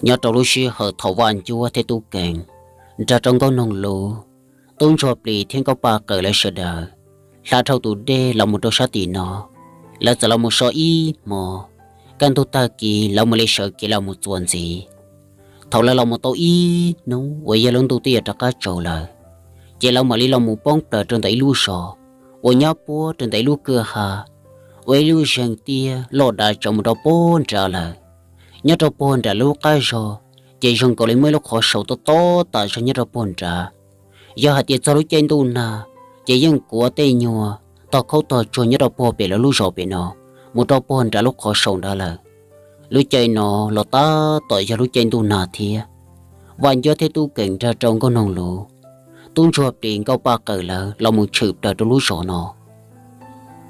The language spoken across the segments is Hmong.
Nyob rau lub sij hawm thaum Vaj Ncuab thiab Tub Kees nrog rau Nkauj Noog Luv, Tub Ntsuag Plis thiab Nkauj Paj Qawm lawv sawv daws hla dhau tus dej los mus rau sab tim no, lawv txawm los mus so ib hmo. Kaj ntug tag kis lawv mam li sawv kev los mus txuas ntxiv. Thaum lawv los mus tau ib hnub uas yog lub ntuj twb yuav rov qab tsaus lawm, ces lawv mam li los mus poob plaws rau ntawm ib lub zos uas nyob puag rau ntawm ib lub kwj ha uas ib lub zeeg tiaj loj dav tsaus mus rau puag nrad lawm. Nyob rau puag nram lub qab zos, ces zoo nkaus li muaj ib lub qhov sau tob tob tas zog nyob rau puag nrad. Yog hais tias txog lub caij ntuj nag, ces yeej kuav tej nyuag tog khaub tog tsuag nyob rau puag pem lawv lub zos pem no mus rau puag nram lub qhov sau nrad lawm. Lub caij no los tab tom yog lub caij ntuj nag thiab. Vaj Ncuab thiab Tub Kees nrog rau Nkauj Noog Luv, Tub Ntsuag Plis, Nkauj Paj Qawm lawv los mus tshwm plaws rau lub zos no.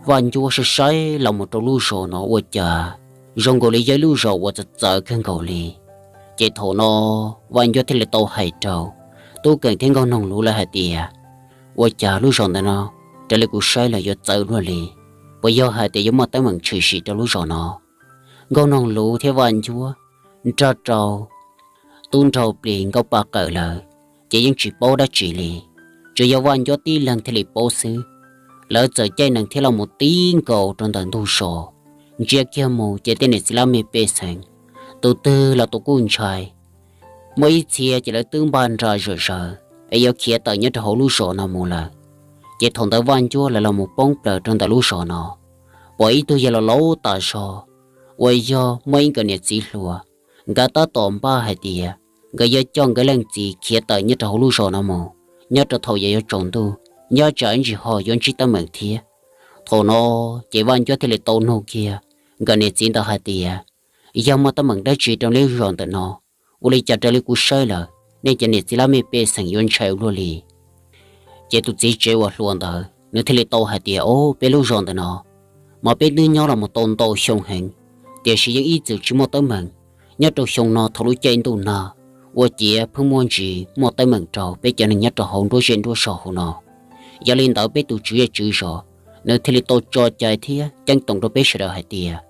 Vaj Ncuab saib saib los mus rau lub zos no ua cas zoo nkaus li yog ib lub zos uas txawv txawv kawg nkaus li. Ces thaum no Vaj Ncuab thiaj li tau hais rau Tub Kees thiab Nkauj Noog Luv lawv hais tias, ua cas lub zos ntawm no raws li kuv saib los yuav txawv luaj li, puas yog hais tias yuav muaj teeb meem tshwm sim rau lub zos no? Nkauj Noog Luv thiab Vaj Ncuab nrog rau Tub Ntsuag Plis, Nkauj Paj Qawm lawv ces yeej tsis paub dab tsi li. Tsuas yog Vaj Ncuab tib leeg thiaj li paub xwb. Lawv txawm caij nees thiab los mus tib nkaus rau ntawm ntug zos, ntsia kiag mus ces tej niam txiv laj mej pej xeem, tus twg los tus kuj ntshai. Muaj ib txhia ces lawv twb npaj nra zom zaws es yuav khiav tawm nyob rau hauv lub zos no mus lawm. Ces thaum ntawd Vaj Ncuab lawv los mus poob plaws rau ntawm lub zos no, pom ib tug yawg laus laus tas zog uas yog muaj ib nkawm niam txiv hluas, nkawd tab tom npaj hais tias nkawd yuav coj nkawd leej txiv khiav tawm nyob rau hauv lub zos no mus, nyob rau thaum yav yuav tsaus ntuj, nyob tsam ib ntsis ho yuav ntsib teeb meem thiab. Thaum no ces Vaj Ncuab thiaj li tau nug kiag nkawm niam txiv ntawd hais tias, yog muaj teeb meem dab tsi rau nej lub zos ntawm no? Ua li cas raws li kuv saib lawm, nej cov niam txiv laj mej pej xeem yuav ntshai ua luaj li. Ces tus txiv tsev uas hluas ntawd nws thiaj li tau hais tias, o, peb lub zos ntawm no mas peb twb nyob los mus tau ntau xyoo heev, tiam sis yeej ib txwm tsis muaj teeb meem. Nyob rau xyoo no thaum lub caij ntuj nag ua ciav pheej muaj ntsis muaj teeb meem rau peb cov neeg nyob rau hauv nruab zej nruab zog hauv no. Yog li ntawd peb tus tswv zej tswv zos nws thiaj li tau tso cai thiab ceeb toom rau peb sawv daws hais tias,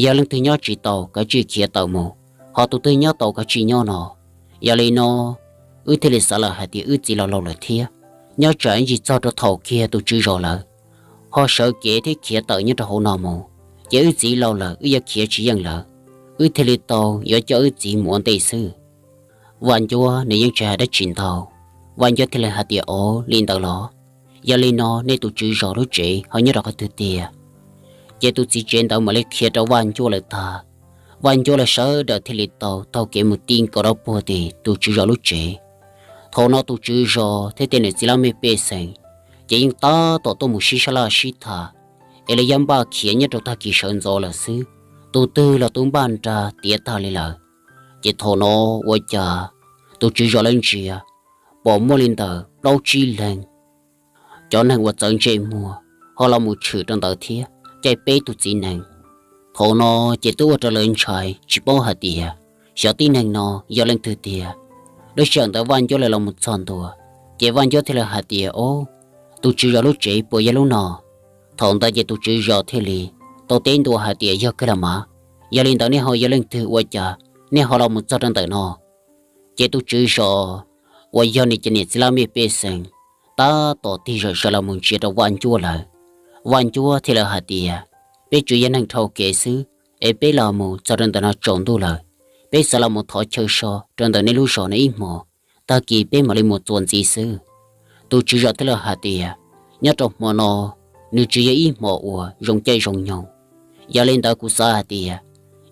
yog leej twg nyob tsis tau kav tsij khiav tawm mus, ho tus twg nyob tau kav tsij nyob no. Yog li no, wb thiaj li xav lawm hais tias wb txiv laus laus lawm thiab, nyob tsam ib ntsis txog rau thaum kiag tus tswv zos lawv ho sawv kev thiab khiav tawm nyob rau hauv no mus, ces wb txiv laus lawm wb yuav khiav tsis yeej lawm. Wb thiaj li tau yuav coj wb txiv mus ua ntej xwb. Vaj Ncuab nws yeej tsis hais dab tsi ntau, Vaj Ncuab thiaj li hais tias, o, li ntawd los? Yog li no nej tus tswv zos lub tsev ho nyob rau qhov twg tiag? Ces tus txiv tsev ntawd mam li qhia rau Vaj Ncuab lawv tag. Vaj Ncuab lawv sawv daws thiaj li tau taug kev mus ti nkaus rau puag tim tus tswv zos lub tsev. Thaum no tus tswv zos thiab tej niam txiv laj mej pej xeem ces yeej tab tom tuaj mus sib sab laj sib tham, es lawv yuav npaj khiav nyob rau tag kis sawv ntxov lawm xwb. Tus twg los tus npaj nra tiav tag li lawm. Ces thaum no ua cas tus tswv zos lawv ntsia pom muaj li ntawm plaub tsib leeg cov neeg uas txawv ntsej muag ho los mus tshwm rau ntawd thiab caij peb tug txiv nees. Thaum no ces twb ua rau lawv ntshai tsis paub hais tias xyov tib neeg no yog leej twg tiag. Lub sij hawm ntawd Vaj Ncuab lawv los mus txog ntua, ces Vaj Ncuab thiaj li hais tias, o, tus tswv zos lub tsev puas yog lub no? Thaum ntawd ces tus tswv zos thiaj li tau teb ntua hais tias, yog kawg los mas, yog li ntawd nej ho yog leej twg ua cas nej ho los mus txog rau ntawm no? Ces tus tswv zos uas yog nws cov niam txiv laj mej pej xeem tab tom tig zom zaws los mus ntsia rau Vaj Ncuab lawv. Vaj Ncuab thiaj li hais tias, peb tsuas yog neeg dhau kev xwb, es peb los mus txog rau ntawm no tsaus ntuj lawm, peb xav los mus thov chaw so rau ntawm nej lub zos no ib hmos, tag kis peb mam li mus txuas ntxiv xwb. Tus tswv zos thiaj li hais tias, nyob rau hmo no nws tsis yog ib hmo uas zoo caij zoo nyoog. Yog li ntawd kuv xav hais tias,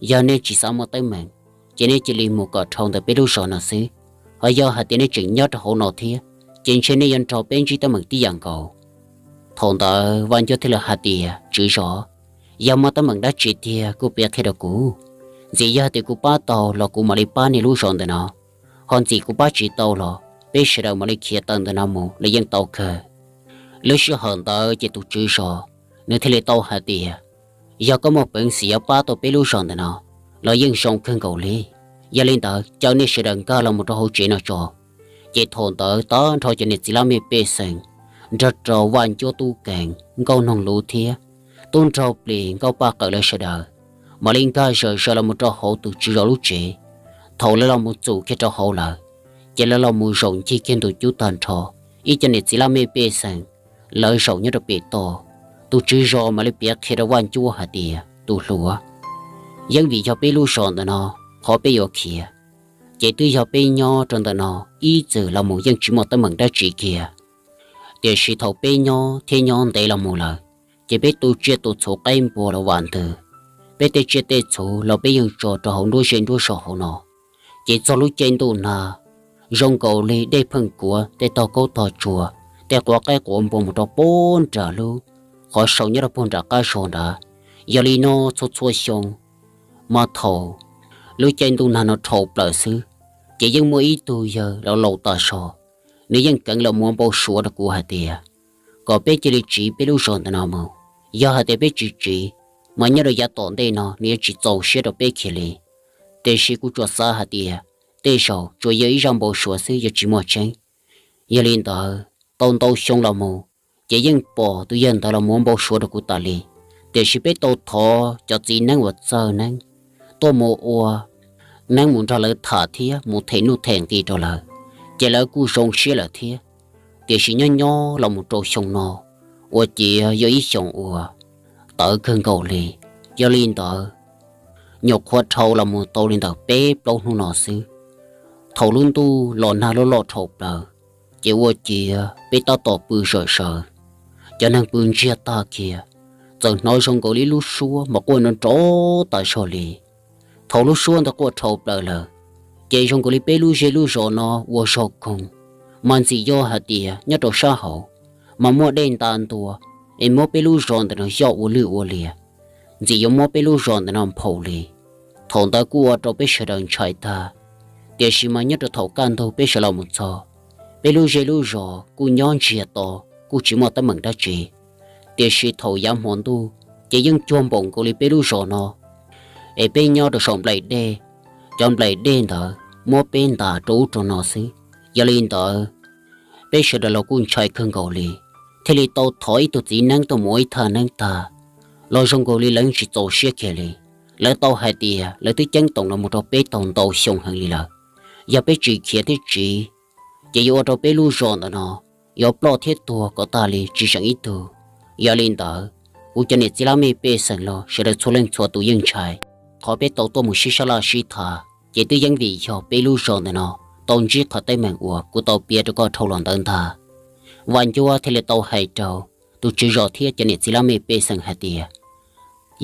yog nej tsis xav muaj teeb meem, ces nej cia li mus kom dhau ntawm peb lub zos no xwb. Ho yog hais tias nej tseem nyob rau hauv no thiab, ces ntshe nej yuav nrog peb ntsib teeb meem tib yam nkaus. Thaum ntawd Vaj Ncuab thiaj li hais tias, tswv zos, yog muaj teeb meem dab tsi tiag kuj piav qhia rau kuv. Ntxim yog tias kuv pab tau los kuv mam li pab nej lub zos ntawm no, ho ntxim kuv pab tsis tau los peb sawv daws mam li khiav tawm ntawm no mus los yeej tau kawg. Lub sij hawm ntawd ces tus tswv zos nws thiaj li tau hais tias, yog koj muaj peev xwm yuav pab tau peb lub zos ntawm no los yeej zoo kawg nkaus li. Yog li ntawd caw nej sawv daws nkag los mus rau hauv tsev no tso. Ces thaum ntawd tag nrho cov niam txiv laj mej pej xeem nrog rau Vaj Ncuab, Tub Kees, Nkauj Noog Luv thiab Tub Nraug Plis, Nkauj Paj Qawm lawv sawv daws mam li nkag zom zaws los mus rau hauv tus tswv zos lub tsev. Thaum lawv los mus txum kiag rau hauv lawm, ces lawv los mus zaum ncig kiag ntu cub tag nrho. Ib cov niam txiv laj mej pej xeem lawv zaum nyob rau pem toj. Tus tswv zos mam li piav qhia rau Vaj Ncuab hais tias, tus hluas, yeej vim yog peb lub zos ntawm no, qhov peb yuav khiav, ces twb yog peb nyob rau ntawm no ib txwm los mus yeej tsis muaj teeb meem dab tsi kiag. Tiam sis thaum peb nyob thiab nyob ntev los mus lawm, ces peb tu tsiaj tu txhuv qaib npua los vam ntws, peb tej tsiaj tej txhuv los peb yeej tso rau hauv nruab zej nruab zos hauv no. Ces txog lub caij ntuj nag, zoo nkaus li dej pheej kuav tej tog kaub tog tsuas, tej quav qaib quav npua mus rau puag nram lub qhov sau nyob rau puag nram qab zog nrad. Yog li no txhua txhua xyoo, mas thaum lub caij ntuj nag no dhau plaws xwb, ces yeej muaj ib tug yawg laus laus tas zog, nws yeej keev los mus npau suav rau kuv hais tias, kom peb cia li tsiv peb lub zos ntawm no mus. Yog hais tias peb tsis tsiv, mas nyob rau yav tom ntej no nws yuav tsis txaus siab rau peb kiag li. Tiam sis kuv tsuas xav hais tias tej zaum tsuas yog ib zaj npau suav xwb, yuav tsis muaj tseeb. Yog li ntawd, tau ntau xyoo los mus, ces yeej pom tus yawg ntawd los mus npau suav rau kuv tas li. Tiam sis peb tau thov cov txiv neeb uas txawj neeb tuaj mus ua neeb mus nrog lawv tham thiab mus them nuj them nqi rau lawv, ces lawv kuj zoo siab lawm thiab. Tiam sis nyob nyob los mus rau xyoo no, ua ciav yog ib xyoos uas tawv kawg nkaus li. Yog li ntawd, nyuam qhuav dhau los mus tau li ntawm peb plaub hnub no xwb, thaum lub ntuj los nag loj loj dhau plaws, ces ua ciav peb tab tom pw zom zaws, cov neeg pw ntsiag tag kiag, txawm hnov zoo nkaus li lub suab mas quaj nrov nrov tas zog li. Thaum lub suab ntawd quaj dhau plaws lawm, ces zoo nkaus li peb lub zej lub zos no ua zog koog, mas ntxim yog hais tias nyob rau sab hauv mas muaj dej nta ntua, es muab peb lub zos ntawm no yoj ua lwj ua liam, ntxim yuav muab peb lub zos ntawm no nphaum li. Thaum ntawd kuj ua rau peb sawv daws ntshai tag. Tiam sis mas nyob rau thaum kaj ntug peb sawv los mus txog, peb lub zej lub zos kuj nyob ntsiag to, kuj tsis muaj teeb meem dab tsi. Tiam sis thaum yav hmo ntuj, ces yeej cuag npaum nkaus li peb lub zos no es peb nyob rau saum nplaim dej, cov nplaim dej ntawd muab peb ntas rau ub rau no xwb. Yog li ntawd, peb sawv daws los kuj ntshai kawg nkaus li, thiaj li tau thov ib tug txiv neeb tuaj mus ua ib thaj neeb tag los zoo nkaus li lawv tsis txaus siab kiag li. Lawv tau hais tias lawv twb ceeb toom los mus rau peb tau ntau xyoo heev li lawm. Yog peb tsis khiav thiab tsiv, ces yuav ua rau peb lub zos ntawm no yuav ploj thiab tuag kom tag li tsis seem ib tug. Yog li ntawd, kuv cov niam txiv laj mej pej xeem los sawv daws txhua leej txhua tus yeej ntshai. Qhov peb tau tuaj mus sib sab laj sib tham ces twb yeej vim yog peb lub zos ntawm no tau ntsib qhov teeb meem uas kuv tau piav rau koj dhau los ntawd ntag. Vaj Ncuab thiaj li tau hais rau tus tswv zos thiab cov niam txiv laj mej pej xeem hais tias,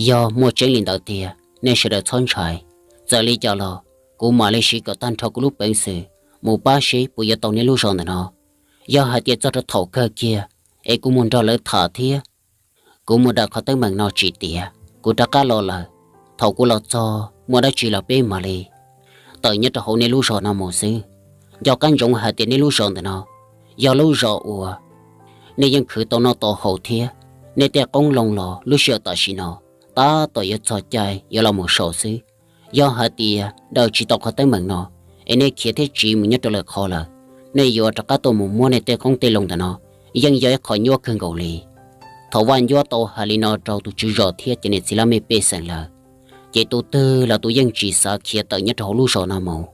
yog muaj tseeb li ntawd tiag, nej sawv daws txhob ntshai. Txawm li cas los kuv mam li siv kom tag nrho kuv lub peev xwm mus pab seb puas yuav tau nej lub zos ntawm no. Yog hais tias txog rau thaum kawg kiag es kuv mus nrog lawv tham thiab kuv mus daws qhov teeb meem no tsis tiav, kuv rov qab los lawm, thaum kuv los txog muaj dab tsi los peb mam li tawm nyob rau hauv nej lub zos no mus xwb. Nco qab ntsoov hais tias nej lub zos ntawm no yog lub zos uas nej yeej khwv tau noj tau haus thiab, nej tej qoob loo los lub sij hawm tam sim no tab tom yuav txog caij yuav los mus sau xwb. Yog hais tias daws tsis tau qhov teeb meem no, es nej khiav thiab tsiv mus nyob rau lwm qhov lawm, nej yuav rov qab tuaj mus muab nej tej qoob tej loo ntawm no, yeej yog ib qho nyuaj kawg nkaus li. Thaum Vaj Ncuab tau hais li no rau tus tswv zos thiab cov niam txiv laj mej pej xeem lawm, ces tus twg los tus yeej tsis xav khiav tawm nyob rau hauv lub zos no mus.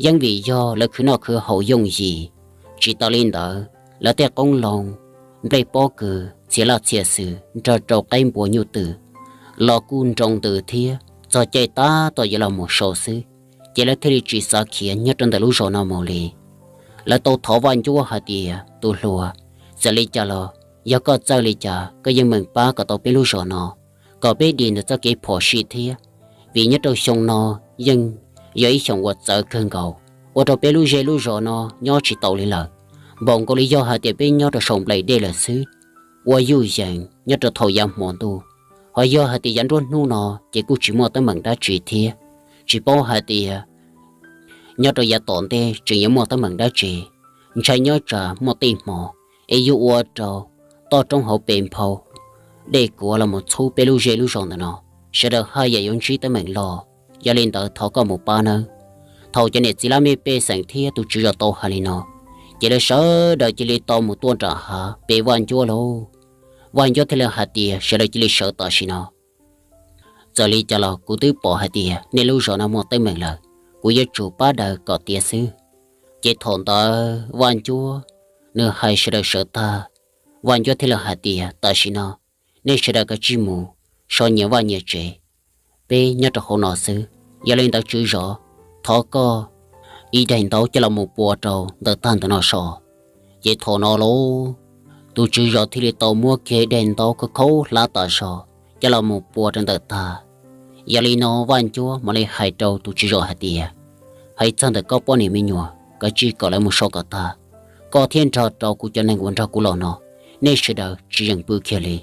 Yeej vim yog lawv khwv noj khwv haus yooj yim, tsis tas li ntawd lawv tej qoob loo, nplej pob kws, txhia laj txhia xwm nrog rau qaib npua nyuj twm los kuj nroo ntws thiab txog caij tab tom yuav los mus sau xwb, ces lawv thiaj li tsis xav khiav nyob rau ntawm lub zos no mus li. Lawv tau thov Vaj Ncuab hais tias, tus hluas, txawm li cas los yog koj txawj li cas koj yeej meem pab kom tau peb lub zos no, kom peb dim ntawm txoj kev phom sij thiab, vim nyob rau xyoo no yeej yog ib xyoos uas txawv kawg nkaus, ua rau peb lub zej lub zos no nyob tsis tau li lawm. Npaum nkaus li yog hais tias peb nyob rau saum nplaim dej lawm xwb, ua yuj yees nyob rau thaum yav hmo ntuj, ho yog hais tias yav nruab hnub no ces kuj tsis muaj teeb meem dab tsi thiab. Tsis paub hais tias nyob rau yav tom ntej tseem yuav muaj teeb meem dab tsi. Ntshai nyob tsam muaj tej hmo es yuav ua rau toj roob hauv pes nphau, dej kuav los mus txhub peb lub zej lub zos ntawm no, sawv daws haj yam yuav ntsib teeb meem loj. Yog li ntawd thov koj mus pab nawb. Thaum cov niam txiv laj mej pej xeem thiab tus tswv zos tau hais li no, ces lawv sawv daws cia li tau mus tuaj nram hav pe Vaj Ncuab lauj. Vaj Ncuab thiaj li hais tias, sawv daws cia li sawv tam sim no. Txawm li cas los kuv twb pom hais tias nej lub zos no muaj teeb meem lawm, kuv yuav tsum pab daws kom tiav xwb. Ces thaum ntawd Vaj Ncuab nws hais sawv daws sawv tag, Vaj Ncuab thiaj li hais tias, tam sim no nej sawv daws kav tsij mus so nyias vaj nyias tsev, peb nyob rau hauv no xwb. Yog li ntawd tswv zov, thov koj ib daim ntaub coj los mus pua rau ntawm tag ntawm no so. Ces thaum no lauj, tus tswv zos thiaj li tau muab kiag daim ntaub khaub khaub hlab tas zog coj los mus pua rau ntawm tag. Yog li no Vaj Ncuab mam li hais rau tus tswv zos hais tias, hais txog ntawm koj poj niam me nyuam kav tsij kom lawv mus so kom tag. Koj thiab nrog rau kuv cov neeg uas nrog kuv los no, nej sawv daws tsis yeem pw kiag li.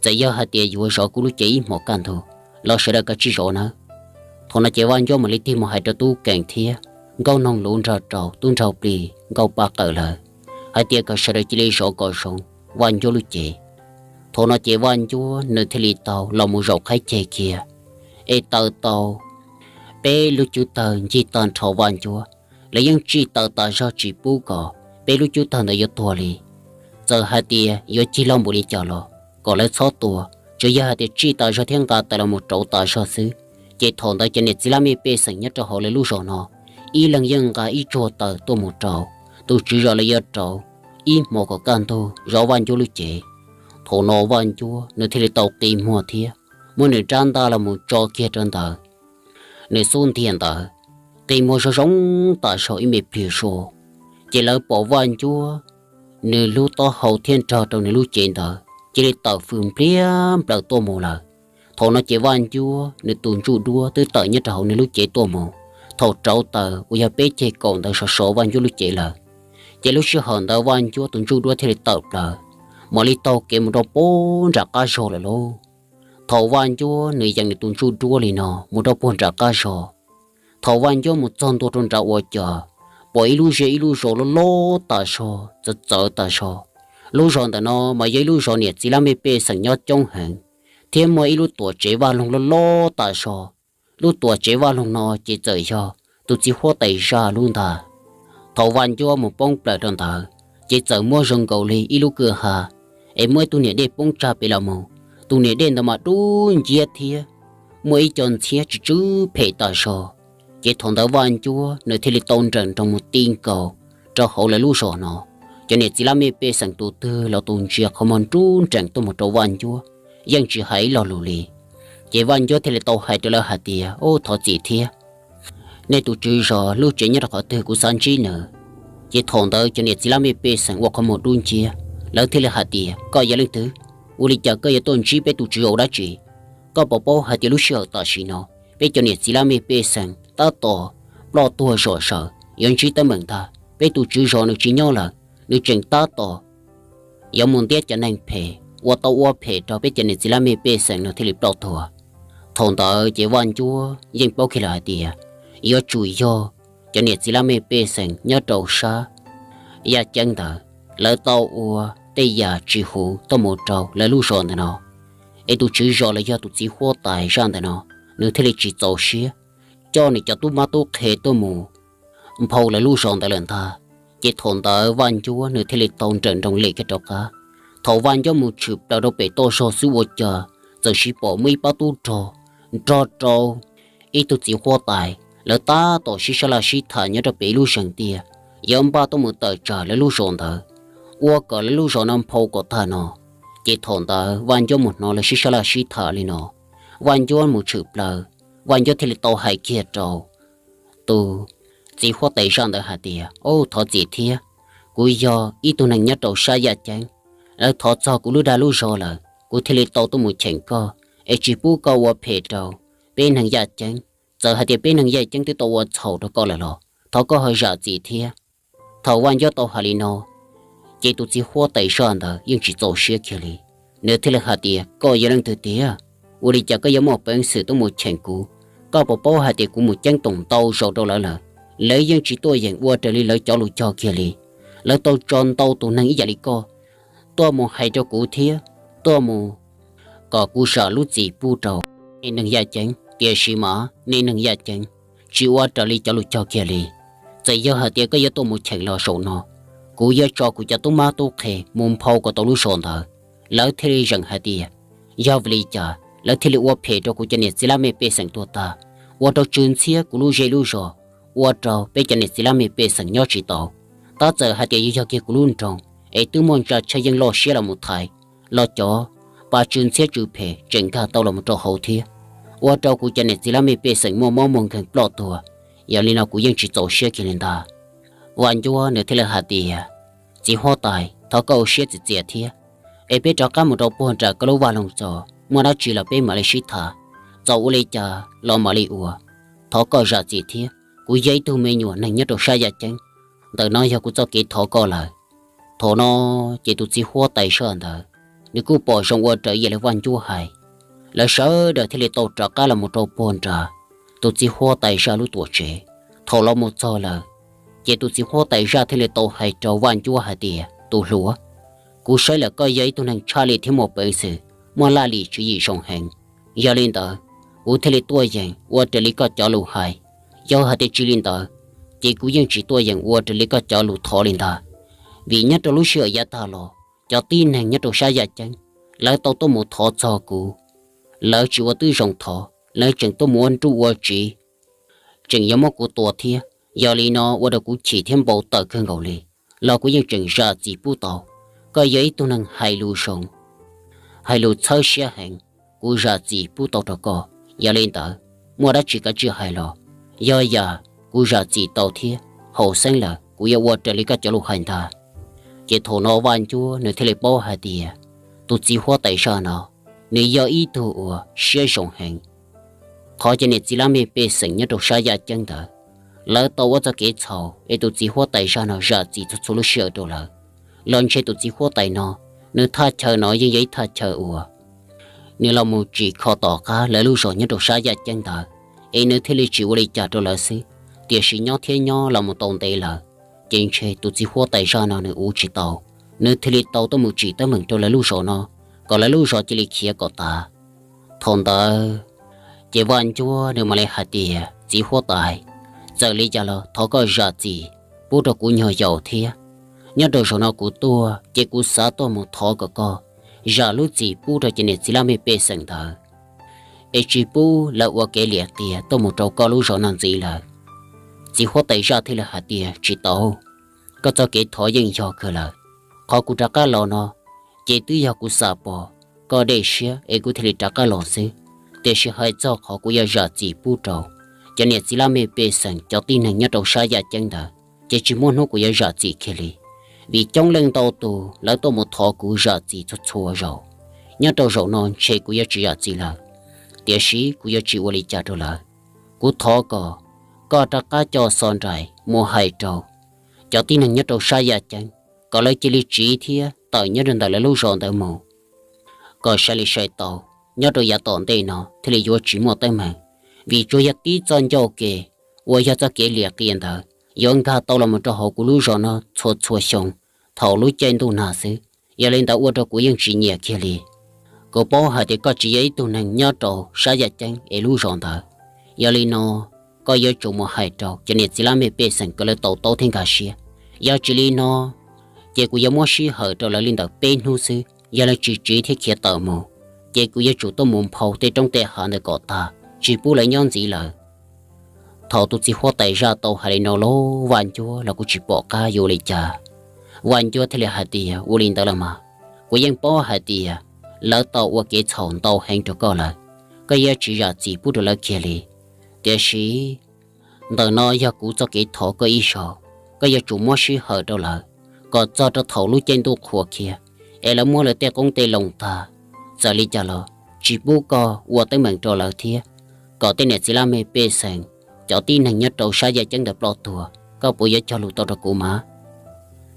Txawm yog hais tias yuav zov kuv lub cev ib hmos kaj ntug los sawv daws kav tsij zov nawb. Thaum no ces Vaj Ncuab mam li tig mus hais rau Tub Keem thiab Nkauj Noog Luv nrog rau Tub Nraug Plig, Nkauj Paj Qawm lawm hais tias kom sawv daws cia li zov kom zoo Vaj Ncuab lub cev. Thaum no ces Vaj Ncuab nws thiaj li tau los mus zaum qhaib ceg kiag, es taws tau peb lub cub tawg ncig tag nrho Vaj Ncuab. Lawv yeej tsij taws tas zog tsis pub kom peb lub cub tawg ntawd yuav tuag li. Txawm hais tias yuav cig loj npaum li cas los kom lawv txhob tua, tsuas yog hais tias tsij tas zog thiab nqa taws los mus rauv tas zog xwb. Ces thaum ntawd cov niam txiv laj mej pej xeem nyob rau hauv lawv lub zos no, ib leeg yeej nqa ib tsuag taws tuaj mus rau tus tswv zos lawv yuav rauv ib hmo kom kaj ntug zov Vaj Ncuab lub cev. Thaum no Vaj Ncuab nws thiaj li tau qi muag thiab muab nws rab ntaj los mus tso kiag rau ntawd nws xub ntiag ntawd, qi muag zoo zoo tas zog ib me pliag zog, ces lawv pom Vaj Ncuab nws lub taub hau thiab nrog rau nws lub cev ntawd cia li tawm fws npliag nplaws tuaj mus lawm. Thaum no ces Vaj Ncuab nws tus ntsuj duab twb tawm nyob rau hauv nws lub cev tuaj mus. Thaum rauv taws uas yog peb ceg kaum ntawd sov sov Vaj Ncuab lub cev lawm, ces lub sij hawm ntawd Vaj Ncuab tus ntsuj duab thiaj li tawm plaws, mam li taug kev mus rau puag nram qab zog lawm lauj. Thaum Vaj Ncuab nws yees nws tus ntsuj duab li no mus rau puag nram qab zog, thaum Vaj Ncuab mus txog ntua rau nrad ua cas pom ib lub zej ib lub zos loj loj tas zog, txawv txawv tas zog. Lub zos ntawm no mas yog ib lub zos niam txiv laj mej pej xeem nyob coob heev, thiab muaj ib lub tuam tsev vaj loog loj loj tas zog. Lub tuam tsev vaj loog no ces txawm yog tus txiv huab tais zaj lub ntag. Thaum Vaj Ncuab mus poob plaws rau ntawd, ces txawm muaj zoo nkaus li ib lub kwj ha, es muaj ib tug niam dej poob tsag pem los mus. Tus niam dej ntawd mas dub nciab thiab muaj ib co ntxhiab tsw tsw phem tas zog. Ces thaum ntawd Vaj Ncuab nws thiaj li tau nrawm nroos mus ti nkaus rau hauv lawv lub zos no. Cov niam txiv laj mej pej xeem tus twg los tus ntsia qhov muag nruj nreem tuaj mus rau Vaj Ncuab, yeej tsis hais ib lo lus li. Ces Vaj Ncuab thiaj li tau hais rau lawv hais tias, Ub, thov txim thiab, nej tus tswv zos lub tsev nyob rau qhov twg kuv xav ntsib nws. Ces thaum ntawd cov niam txiv laj mej pej xeem ua qhov muag dub nciab, lawv thiaj li hais tias, Koj yog leej twg? Ua li cas koj yuav tuaj ntsib peb tus tswv zos dab tsi? Koj puas paub hais tias lub sij hawm tam sim no peb cov niam txiv laj mej pej xeem tab tom ploj tuag zom zaws yuav ntsib teeb meem ntag. Peb tus tswv zos nws tsis nyob lawm, nws tseem tab tom yuav mus ntiab cov neeg phem uas tau ua phem rau peb cov niam txiv laj mej pej xeem no thiaj li ploj tuag. Thaum ntawd ces Vaj Ncuab yeej paub kiag lawm hais tias yuav tsum yog cov niam txiv laj mej pej xeem nyob rau sab yaj ceeb ntawd, lawv tau ua tej yam tsis huv tuaj mus rau lawv lub zos ntawm no. Es tus tswv zos los yog tus txiv huab tais zaj ntawm no, nws thiaj li tsis txaus siab, coj nws cov tub mab tub qhe tuaj mus nphau lawv lub zos ntawd lawm ntag. Ces thaum ntawd Vaj Ncuab nws thiaj li tau nrawm nroos lem kiag rov qab. Thaum Vaj Ncuab mus tshwm plaws rau pem toj zog xwb ua cas txawm sis pom muaj ib pab tub rog nrog rau ib tug txiv huab tais, lawv tab tom sib sab laj sib tham nyob rau pem ib lub zeeg tiaj, yuav npaj tuaj mus tawm tsam lawv lub zos ntawd, ua kom lawv lub zos no nphau kom tag no. Ces thaum ntawd Vaj Ncuab mus hnov lawv sib sab laj sib tham li no, Vaj Ncuab mus tshwm plaws, Vaj Ncuab thiaj li tau hais kiag rau tus txiv huab tais zaj ntawd hais tias, Ub, thov txim thiab, kuv yog ib tug neeg nyob rau sab yaj ceeb, lawv thov txog kuv lub dag lub zog lawm, kuv thiaj li tau tuaj mus cheem koj, es tsis pub koj ua phem rau peb neeg yaj ceeb. Txawm hais tias peb neeg yaj ceeb twb tau ua txhaum rau koj lawm los thov koj ho zam txim thiab. Thaum Vaj Ncuab tau hais li no, ces tus txiv huab tais zaj ntawd yeej tsis txaus siab kiag li. Nws thiaj li hais tias, Koj yog leej twg tiag? Ua li cas koj yuav muaj peev xwm tuaj mus cheem kuv? Koj puas paub hais tias kuv mus ceeb toom ntau zaus rau lawv lawm, lawv yeej tsis tuaj yeem ua raws li lawv cov lus cog kiag li. Lawv tau tso ntau tus neeg ib yam li koj tuaj mus hais rau kuv thiab tuaj mus kom kuv zam lub txim pub rau nej neeg yaj ceeb, tiam sis mas nej neeg yaj ceeb tsis ua raws li cov lus cog kiag li. Txawm yog hais tias koj yuav tuaj mus cheem los zaum no, kuv yuav tso kuv cov tub mab tub qhe mus nphau kom tau lub zos ntawd. Lawv thiaj li zeem hais tias, yog vim li cas lawv thiaj li ua phem rau kuv cov niam txiv laj mej pej xeem tuag tag, ua rau tsw ntxhiab kuv lub zej lub zos, ua rau peb cov niam txiv laj mej pej xeem nyob tsis tau. Tab txawm hais tias yuav yog kiag kuv lub nroog es twb muaj ntsa tshaj yeej loj siab los mus thaiv, los cov pa tsw ntxhiab tsw phem tseem nkag tau los mus rau hauv thiab, ua rau kuv cov niam txiv laj mej pej xeem muaj mob muaj nkeeg ploj tuag. Yog li no kuv yeej tsis txaus siab kiag li ntag. Vaj Ncuab nws thiaj li hais tias, Txiv huab tais, thov koj ua siab txias txias thiab, es peb rov qab mus rau puag nram koj lub vaj loog txos, muaj dab tsi los peb mam li sib tham, txaus ua li cas los mam li ua. Thov koj zam txim thiab, kuv yog ib tug me nyuam neeg nyob rau sab yaj ceeb, ntawm no yog kuv txoj kev thov koj lawm. Thaum no ces tus txiv huab tais zaj ntawd, nws kuj pom zoo ua raws li Vaj Ncuab hais. Lawv sawv daws thiaj li tau rov qab los mus rau puag nram tus txiv huab tais zaj lub tuam tsev. Thaum los mus txog lawm, ces tus txiv huab tais zaj thiaj li tau hais rau Vaj Ncuab hais tias, Tus hluas, kuv saib lawm koj yog ib tug neeg tshaj lij thiab muaj peev xwm, muaj laj lim tswv yim zoo heev. Yog li ntawd, kuv thiaj li tuaj yeem ua raws li koj cov lus hais. Yog hais tias tsis li ntawd, ces kuv yeej tsis tuaj yeem ua raws li koj cov lus thov li ntag. Vim nyob rau lub sij hawm yav tag los, cov tib neeg nyob rau sab yaj ceeb, lawv tau tuaj mus thov txog kuv, lawv tsis ua tib zoo thov, lawv tseem tuaj mus ua nruj ua tsiv, tseem yuav muab kuv tua thiab. Yog li no ua rau kuv chim thiab npau taws kawg nkaus li, los kuv yeej tseem zam txim pub tau. Koj yog ib tug neeg hais lus zoo, hais lus txhawb siab heev, kuv zam txim pub tau rau koj. Yog li ntawd, muaj dab tsi kav tsij hais los, yog yam kuv zam txim tau thiab, haum xeeb lawm kuv yuav ua raws li koj cov lus hais ntag. Ces thaum no Vaj Ncuab nws thiaj li paub hais tias, tus txiv huab tais zaj no, nws yog ib tug uas siab zoo heev. Qhov cov niam txiv laj mej pej xeem nyob rau sab yaj ceeb ntawd, lawv tau ua txoj kev txhaum es tus txiv huab tais zaj no zam txim txhua txhua lub sij hawm rau lawv, los ntshe tus txiv huab tais no, nws thaj chaw no yeej yog ib thaj chaw uas nws los mus tsim kho tom qab lawv lub zos nyob rau sab yaj ceeb ntawd, es nws thiaj li tsis ua li cas rau lawv xwb, tiam sis nyob thiab nyob los mus tau ntev lawm, ces ntshe tus txiv huab tais zaj no nws uv tsis tau, nws thiaj li tau tuaj mus tsim teeb meem rau lawv lub zos no, kom lawv lub zos cia li khiav kom tas. Thaum ntawd, ces Vaj Ncuab nws mam li hais tias, Txiv huab tais, txawm li cas los thov koj zam txim pub rau kuv nyuag yaus thiab. Nyob rau zaum no kuv tuaj ces kuv xav tuaj mus thov kom koj zam lub txim pub rau cov niam txiv laj mej pej xeem ntawd, es tsis pub lawv ua kev liam qias tuaj mus rau koj lub zos no ntxiv lawm. Txiv huab tais zaj thiaj li hais tias, Tsis tau, koj txoj kev thov yeej yog kawg lawm. Qhov kuv rov qab los no, ces twb yog kuv xam pom koj dej siab es kuv thiaj li rov qab los xwb. Tiam sis hais txog qhov kuv yuav zam txim pub rau cov niam txiv laj mej pej xeem cov tib neeg nyob rau sab yaj ceeb ntawd, ces tsis muaj hnub kuv yuav zam txim kiag li. Vim coob leej ntau tus lawv tuaj mus thov kuv zam txim txhua txhua zaus, nyob rau zaum no ntshe kuv yuav tsis zam txim lawm, tiam sis kuv yuav tsis ua li cas rau lawv. Kuv thov kom koj rov qab coj Xo Nraim mus hais rau cov tib neeg nyob rau sab yaj ceeb, kom lawv cia li tsiv thiab tawm nyob rau ntawm lawv lub zos ntawd mus, kom sai li sai tau, nyob rau yav tom ntej no thiaj li yuav tsis muaj teeb meem. Vim tsuas yog tib txoj ncauj ke uas yog txoj kev liam qias ntawd yuav nkag tau los mus rau hauv kuv lub zos no txhua txhua xyoo thaum lub caij ntuj nag xwb. Yog li ntawd ua rau kuv yeej tsis nyiam kiag li. Kuv paub hais tias koj tsis yog ib tug neeg nyob rau sab yaj ceeb es lub zos ntawd. Yog li no, koj yuav tsum mus hais rau cov niam txiv laj mej pej xeem kom lawv tau taub thiab nkag siab. Yog tsis li no, ces kuv yuav muab sij hawm rau lawv li ntawm peb hnub xwb, yog lawv tsis tsiv thiab khiav tawm mus, ces kuv yuav tsum tuaj mus nphau tej roob tej hav ntawd kom tag, tsis pub lawv nyob ntxiv lawm. Thaum tus txiv huab tais zaj tau hais li no los Vaj Ncuab los kuj tsis pom qab yuav ua li cas. Vaj Ncuab thiaj li hais tias, Ua li ntawd los mas, kuv yeej paub hais tias lawv tau ua kev txhaum ntau heev rau koj lawm, koj yuav tsis zam txim pub rau lawv kiag li. Tiam sis ntawm no yog kuv txoj kev thov koj ib zaug, koj yuav tsum muab sij hawm rau lawv kom txog rau thaum lub caij ntuj qhuav kiag, es lawv muab lawv tej qoob tej loo tag. Txawm li cas los tsis pub koj ua teeb meem rau lawv thiab, kom tej niam txiv laj mej pej xeem, cov tib neeg nyob rau sab yaj ceeb ntawd ploj tuag, koj puas yuav cog lus tau rau kuv mas?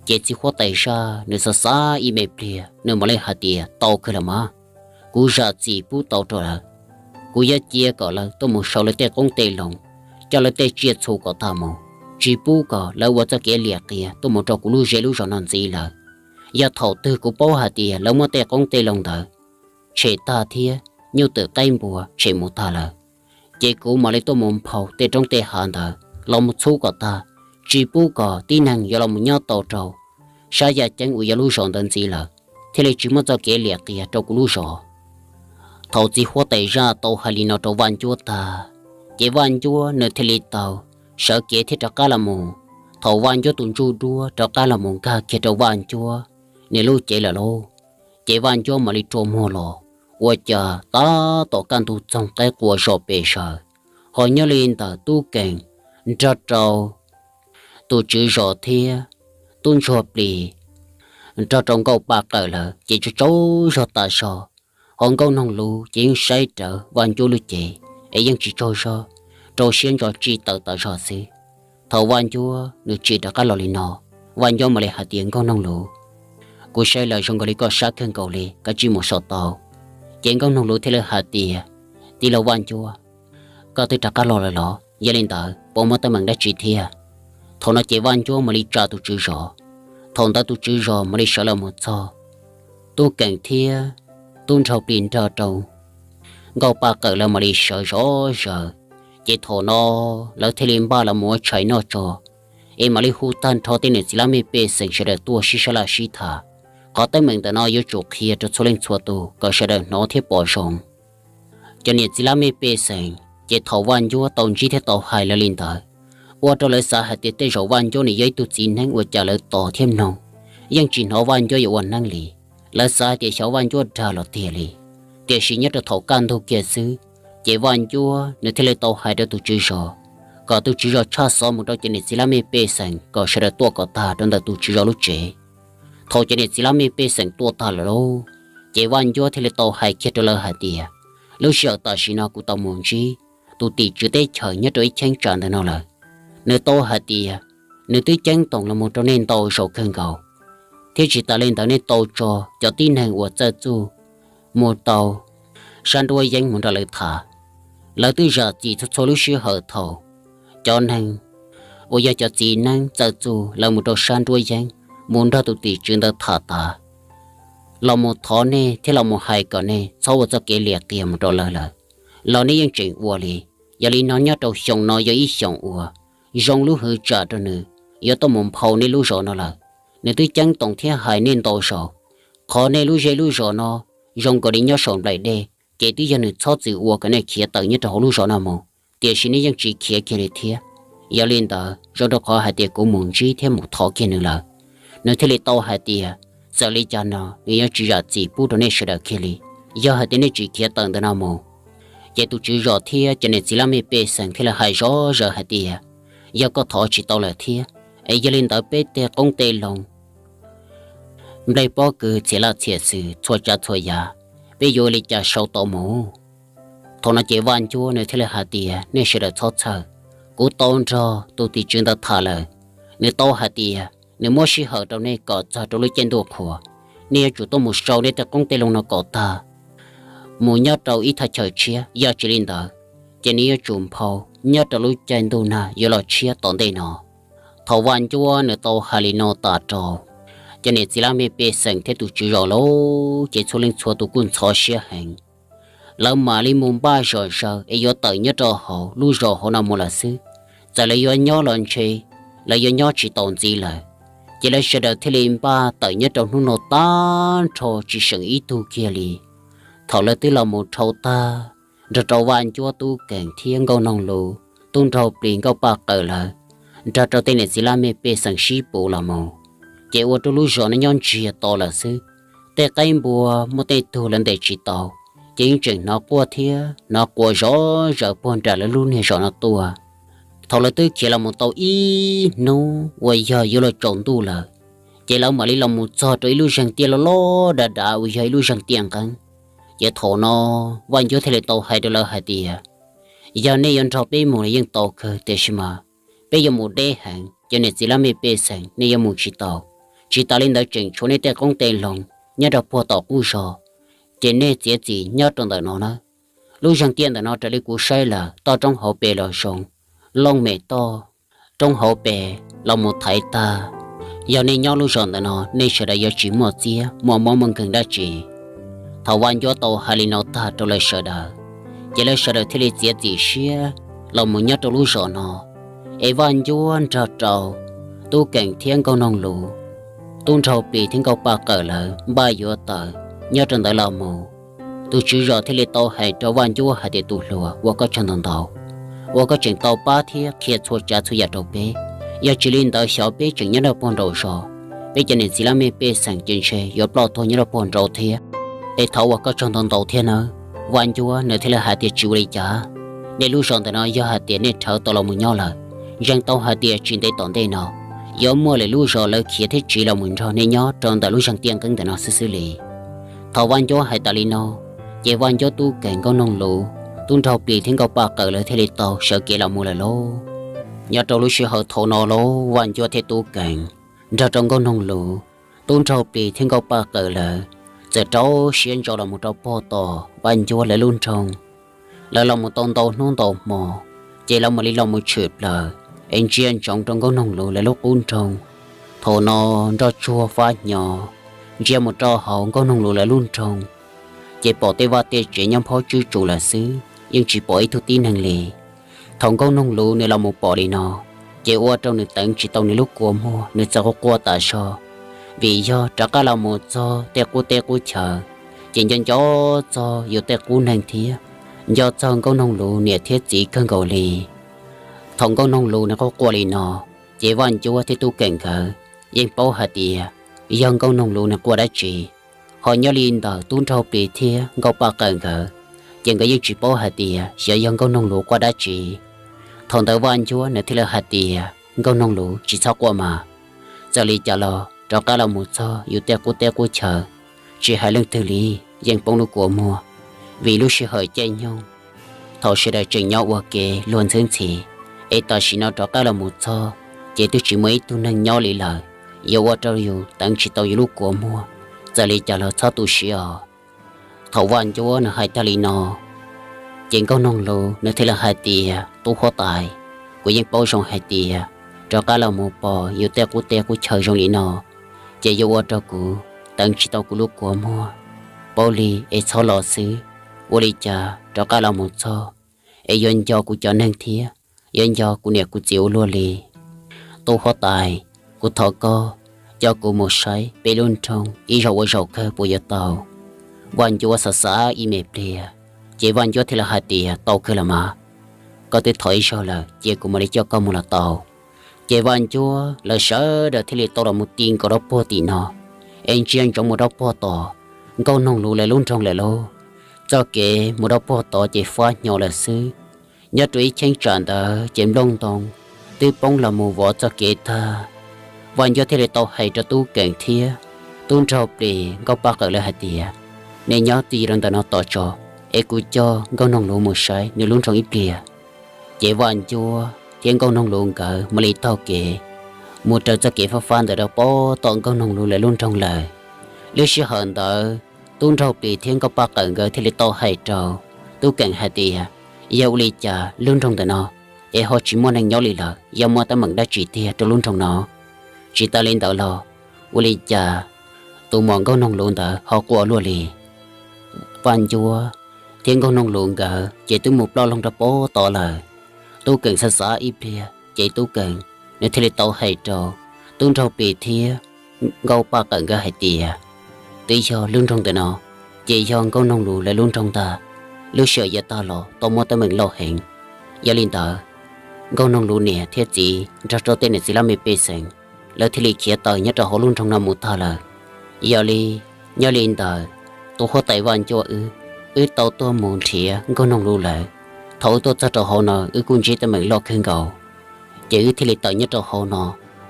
Ces txiv huab tais zaj nws xav xav ib me pliag nws mam li hais tias, Tau kawg los mas, kuv zam txim pub tau rau lawv. Kuv yuav cia kom lawv tuaj mus sau lawv tej qoob tej loo, coj lawv tej tsiaj txhu kom tag mus, tsis pub kom lawv ua txoj kev liam qias tuaj mus rau kuv lub zej lub zos no ntxiv lawm. Yog thaum twg kuv paub hais tias lawv muab tej qoob tej loo ntawd tshem tag thiab nyuj twm qaib npua tshem mus tag lawm, ces kuv mam li tuaj mus nphau tej roob tej hav ntawd los mus txhub kom tag, tsis pub kom tib neeg yuav los mus nyob tau rau sab yaj ceeb uas yog lub zos ntawd ntxiv lawm, thiaj li tsis muaj txoj kev liam qias rau kuv lub zos. Thaum txiv huab tais zaj tau hais li no rau Vaj Ncuab tag, ces Vaj Ncuab nws thiaj li tau sawv kev thiab rov qab los mus. Thaum Vaj Ncuab tus ntsuj duab rov qab los mus nkag kiag rau Vaj Ncuab nws lub cev lawm lauj, ces Vaj Ncuab mam li rua muag los, ua cas tab tom kaj ntug txoog qaib qua zos pes zaws, ho nyob li ntawm Tub Keem nrog rau tus tswv zos thiab Tub Ntsuag Plis nrog rau Nkauj Paj Qawm lawv ces tsaug tsaug zog tas zog, ho Nkauj Noog Luv ces yeej saib rawv Vaj Ncuab lub cev es yeej tsis tsaug zog, rau siab ntso tsis tawm tas zog xwb. Thaum Vaj Ncuab nws tsim rov qab los li no, Vaj Ncuab mam li hais tias, Nkauj Noog Luv, kuv saib lawm zoo nkaus li koj sab kawg nkaus li, koj tsis mus saum tau. Ces Nkauj Noog Luv thiaj li hais tias, Tij laug Vaj Ncuab, koj twb rov qab los lawm los? Yog li ntawd puas muaj teeb meem dab tsi thiab? Thaum no ces Vaj Ncuab mam li tsa tus tswv zos. Thaum ntawd tus tswv zos mam li sawv los mus txog, Tub Keem thiab Tub Nraug Plis nrog rau Nkauj Paj Qawm lawv mam li sawv zov zaws. Ces thaum no lawv thiaj li npaj los mus ua tshais noj tso, es mam li hu tag nrho tej niam txiv laj mej pej xeem sawv daws tuaj sib sab laj sib tham. Qhov teeb meem ntawm no yuav tsum qhia rau txhua leej txhua tus kom sawv daws hnov thiab pom zoo. Cov niam txiv laj mej pej xeem ces thaum Vaj Ncuab tau ntsib thiab tau hais lawv li ntawd, ua rau lawv xav hais tias tej zaum Vaj Ncuab nws yog ib tug txiv neeb ua cas lawv tos thiab mloog, yeej tsis hnov Vaj Ncuab yuav ua neeb li. Lawv xav hais tias xyov Vaj Ncuab dag los tiag li. Tiam sis nyob rau thaum kaj ntug kiag xwb, ces Vaj Ncuab nws thiaj li tau hais rau tus tswv zos, kom tus tswv zos tshaj xov mus rau cov niam txiv laj mej pej xeem kom sawv daws tuaj kom tag rau ntawm tus tswv zos lub tsev. Thaum cov niam txiv laj mej pej xeem tuaj tag lawm lauj, ces Vaj Ncuab thiaj li tau hais kiag rau lawv hais tias, lub sij hawm tam sim no kuv tau mus ntsib tus tim tswv teb chaws nyob rau ib cheeb tsam ntawm no lawm. Nws tau hais tias nws twb ceeb toom los mus rau nej ntau zaus kawg nkaus, thiab tsis tas li ntawd nej tau tso cov tib neeg uas txawj txuj mus tau sab nruab yeeb mus nrog lawv tham. Lawv twb zam txim txhua txhua lub sij hawm thaum cov neeg uas yog cov txiv neeb txawj txuj lawv mus rau sab nruab yeeb mus nrog tus tim tswv ntawd tham tas, los mus thov nej thiab los mus hais kom nej txhob ua txoj kev liam qias mus rau lawv lawm, los nej yeej tseem ua li. Yog li no nyob rau xyoo no yog ib xyoos uas zoo lub hwv tsam rau nws yuav tuaj mus nphau nej lub zos no lawm. Nws twb ceeb toom thiab hais nej ntau zaus, qhov nej lub zej lub zos no zoo nkaus li nyob saum nplaim dej, ces twb yog nws txhob txwm ua kom nej khiav tawm nyob rau hauv lub zos no mus, tiam sis nej yeej tsis khiav kiag li thiab. Yog li ntawd zoo rau qhov hais tias kuv mus ntsib thiab mus thov kiag nws lawm, nws thiaj li tau hais tias txawm li cas no nws yuav tsis zam txim pub rau nej sawv daws kiag li, yog hais tias nej tsis khiav tawm ntawm no mus. Ces tus tswv zos thiab cov niam txiv laj mej pej xeem thiaj li hais zov zaws hais tias, yog koj thov tsis tau lawm thiab, es yog li ntawd peb tej qoob tej loo, nplej pob kws txhia laj txhia xwm txhua tsav txhua yam, peb yuav ua li cas sau tau mus? Thaum no ces Vaj Ncuab nws thiaj li hais tias, nej sawv daws txhob txhawj, kuv tau nrog tus tim tswv ntawd tham lawm. Nws tau hais tias nws muab sij hawm rau nej kom txog rau lub caij ntuj qhua, nej yuav tsum tuaj mus sau nej tej qoob tej loo no kom tag, mus nyob rau ib thaj chaw tshiab, yog tsis li ntawd ces nws yuav tsum nphau nyob rau lub caij ntuj nag yuav los tshiab tom ntej no. Thaum Vaj Ncuab nws tau hais li no tas rau cov niam txiv laj mej pej xeem thiab tus tswv zos lauj, ces txhua leej txhua tus kuj ntxhov siab heev. Lawv mam li mus npaj zom zaws es yuav tawm nyob rau hauv lub zos hauv no mus lawm xwb. Txawm lawv yuav nyob los ntshe lawv yuav nyob tsis tau ntxiv lawm. Ces lawv sawv daws thiaj li npaj tawm nyob rau hnub no tag nrho tsis seem ib tug kiag li. Thaum lawv twb los mus dhau tag, nrog rau Vaj Ncuab, Tub Keem thiab Nkauj Noog Luv, Tub Nraug Plis, Nkauj Paj Qawm lawv, nrog rau tej niam txiv laj mej pej xeem sib puv los mus, ces ua rau lub zos no nyob ntsiag to lawm xwb. Tej qaib npua muaj tej tug lawv ntes tsis tau, ces yeej tseem hnov quaj thiab hnov quas zov zaws puag nram lawv lub niag zos no tuaj. Thaum lawv twb khiav los mus tau ib hnub uas yog yuav luag tsaus ntuj lawm, ces lawv mam li los mus txog rau ib lub zeeg tiaj loj loj dav dav uas yog ib lub zeeg tiaj nqeeb. Ces thaum no Vaj Ncuab thiaj li tau hais rau lawv hais tias, yog nej yuav nrog peb mus los yeej tau kawg, tiam sis mas peb yuav mus deb heev, cov niam txiv laj mej pej xeem nej yuav mus tsis tau. Tsis tas li ntawd tseem tshuav nej tej qoob tej loo nyob rau puag tom qub zos, ces nej txiav txim nyob rau ntawm no na. Lub zeeg tiaj ntawm no raws li kuv saib lawm toj roob hauv pes los zoo, looj mem toj roob hauv pes los mus thaiv tag. Yog nej nyob lub zos ntawm no nej sawv daws yuav tsis muaj txiab muaj mob muaj nkeeg dab tsi. Thaum Vaj Ncuab tau hais li no tag rau lawv sawv daws, ces lawv sawv daws thiaj li txiav txim siab los mus nyob rau lub zos no. Es Vaj Ncuab nrog rau Tub Keem thiab Nkauj Noog Luv, Tub Nraug Plis thiab Nkauj Paj Qawm lawv npaj yuav tawm nyob rau ntawd los mus. Tus tswv zos thiaj li tau hais rau Vaj Ncuab hais tias, tus hluas, ua koj tsaug ntau ntau. uas koj tseem tau pab thiab qhia txhua tsav txhua yam rau peb. Yog tsis li ntawd xyov peb tseem nyob rau puag nraum zos, peb cov niam txiv laj mej pej xeem ces ntshe yuav ploj tuag nyob rau puag nraud thiab. Es thov ua koj tsaug ntau ntau thiab nawb. Vaj Ncuab nws thiaj li hais tias tsis ua li cas, nej lub zos ntawm no yog hais tias nej rhawv tau los mus nyob lawm, ntseeg tau hais tias tsis ntev tom ntej no yuav muaj lwm lub zos lawv khiav thiab tsiv los mus nrog nej nyob rau ntawm lub zeeg tiaj nqeeb ntawm no xwb xwb li. Thaum Vaj Ncuab hais tas li no, ces Vaj Ncuab tub Keem, Nkauj Noog Luv, tub nraug Plis thiab Nkauj Paj Qawm lawv thiaj li tau sawv kev los mus lawm lauj. Nyob rau lub sij hawm thaum no lauj, Vaj Ncuab thiab tub Keem nrog rau Nkauj Noog Luv, tub nraug Plis thiab Nkauj Paj Qawm lawv txawm rau siab ntso los mus rau puag tom Vaj Ncuab lawv lub nroog. Lawv los mus tau ntau hnub ntau hmo, ces lawv mam li los mus tshwm plaws es ntsia ntsoov rau Nkauj Noog Luv lawv lub qub nroog. Thaum no nroj tsuag fab hnyo, ntsia mus rau hauv Nkauj Noog Luv lawv lub nroog, ces pom tej vaj tej tsev nyob phob tswb tsuas lawm xwb, yeej tsis pom ib tug tib neeg li. Thaum Nkauj Noog Luv nws los mus pom li no, ces ua rau nws teev tsis tau nws lub kua muag, nws txawm quaj quaj tas zog, vim yog rov qab los mus txog tej qub teb qub chaw, ces nco nco txog yus tej qub neeg thiab nco txog Nkauj Noog Luv niam thiab txiv kawg nkaus li. Thaum Nkauj Noog Luv nws quaj quaj li no, ces Vaj Ncuab thiab tub Keem nkawd yeej paub hais tias yog Nkauj Noog Luv nws quaj dab tsi. Ho nyob li ntawm tub nraug Plis thiab Nkauj Paj Qawm nkawd, ces nkawd yeej tsis paub hais tias xyov yog Nkauj Noog Luv quaj dab tsi. Thaum ntawd Vaj Ncuab nws thiaj li hais tias, Nkauj Noog Luv, tsis txhob quaj mas. Txawm li cas los rov qab los mus txog yus tej qub teb qub chaw, tsis hais leej twg li, yeej poob lub kua muag, vim lub sij hawm caij nyoog thaum sawv daws tseem nyob ua ke luag ntxhwb ntxhi, es tam sim no rov qab los mus txog, ces twb tsis muaj ib tug neeg nyob li lawm, yuav ua rau yus teev tsis tau yus lub kua muag. Txawm li cas los txhob tu siab os. Thaum Vaj Ncuab nws hais tag li no, ces Nkauj Noog Luv nws thiaj li hais tias, Tub huab tais, kuv yeej paub zoo hais tias rov qab los mus pom yus tej qub teb qub chaw zoo li no, ces yuav ua rau kuv teev tsis tau kuv lub kua muag. Paub li es txhob los xwb, ua li cas rov qab los mus txog es yuav nco kuv cov neeg thiab yuav nco kuv niam kuv txiv ua luaj li. Tub huab tais, kuv thov koj coj kuv mus saib peb lub nroog ib zaug ua zaum kawg puas yuav tau? Vaj Ncuab xav xav ib me pliag, ces Vaj Ncuab thiaj li hais tias, Tau kawg los mas, koj twb thov ib zaug lawm, cia kuv mam li coj koj mus los tau. Ces Vaj Ncuab lawv sawv daws thiaj li tau los mus ti nkaus rau puag tim no, es ntsia ntsoov mus rau puag tom Nkauj Noog Luv lawv lub nroog lawm lauj. Txoj kev mus rau puag tod ces fab hnyo lawm xwb. Nyob rau ib cheeb tsam ntawd ces nplooj ntoo twb poob los mus vov txoj kev tag. Vaj Ncuab thiaj li tau hais rau Tub Keem thiab Tub Nraug Plis, Nkauj Paj Qawm lawv hais tias, Nej nyob twj ywm rau ntawm no tos tso, es kuv coj Nkauj Noog Luv mus saib nws lub nroog ib pliag. Ces Vaj Ncuab thiab Nkauj Noog Luv nkawd mam li taug kev mus raws txoj kev fab fab ntawd rau puag tom Nkauj Noog Luv lawv lub nroog lawm. Lub sij hawm ntawd Tub Nraug Plis thiab Nkauj Paj Qawm nkawd thiaj li tau hais rau Tub Keem hais tias, Yog ua li cas lub nroog ntawm no es ho tsis muaj neeg nyob li lawm, yog muaj teeb meem dab tsi tiag rau lub nroog no? Tsis tas li ntawd los, ua li cas tus muam Nkauj Noog Luv ntawd ho quaj luaj li? Vaj Ncuab thiab Nkauj Noog Luv nkawd ces twb mus ploj loog rau puag tod lawm. Tub Keem xav xav ib pliag ces Tub Keem nws thiaj li tau hais rau Tub Nraug Plis thiab Nkauj Paj Qawm nkawd hais tias, Twb yog lub nroog ntawm no ces yog Nkauj Noog Luv lawv lub nroog ntag. Lub sij hawm yav tag los tau muaj teeb meem loj heev. Yog li ntawd, Nkauj Noog Luv niam thiab txiv nrog rau tej niam txiv laj mej pej xeem, lawv thiaj li khiav tawm nyob rau hauv lub nroog no mus tag lawm. Yog li, nyob li ntawd, tus huab tais Vaj Ncuab wb, wb tau tuaj mus nrhiav Nkauj Noog Luv lawm. Thaum wb tuaj txog rau hauv no wb kuj ntsib teeb meem loj kawg nkaus, ces wb thiaj li tawm nyob rau hauv no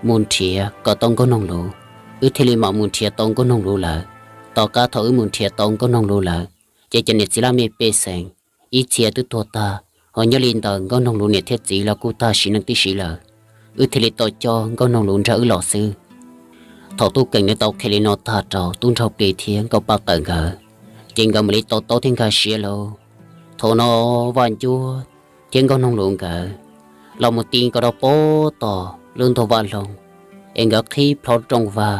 mus nrhiav kom tau Nkauj Noog Luv. Wb thiaj li mam mus nrhiav tau Nkauj Noog Luv lawm. Tom qab thaum wb mus nrhiav tau Nkauj Noog Luv lawm, ces cov niam txiv laj mej pej xeem ib txhia twb tuag tag, ho nyob li ntawd Nkauj Noog Luv niam thiab txiv los kuj tag sim neej tib si lawm. Wb thiaj li tau coj Nkauj Noog Luv nrog wb los xwb. Thaum Tub Keem nws tau qhia li no tag rau Tub Nraug Plis thiab Nkauj Paj Qawm nkawd, ces nkawd mam li to taub thiab nkag siab lauj. Thaum no Vaj Ncuab thiab Nkauj Noog Luv nkawd los mus ti nkaus rau puag tom lub ntug vaj loog, es nkawd qhib plho lub rooj vag.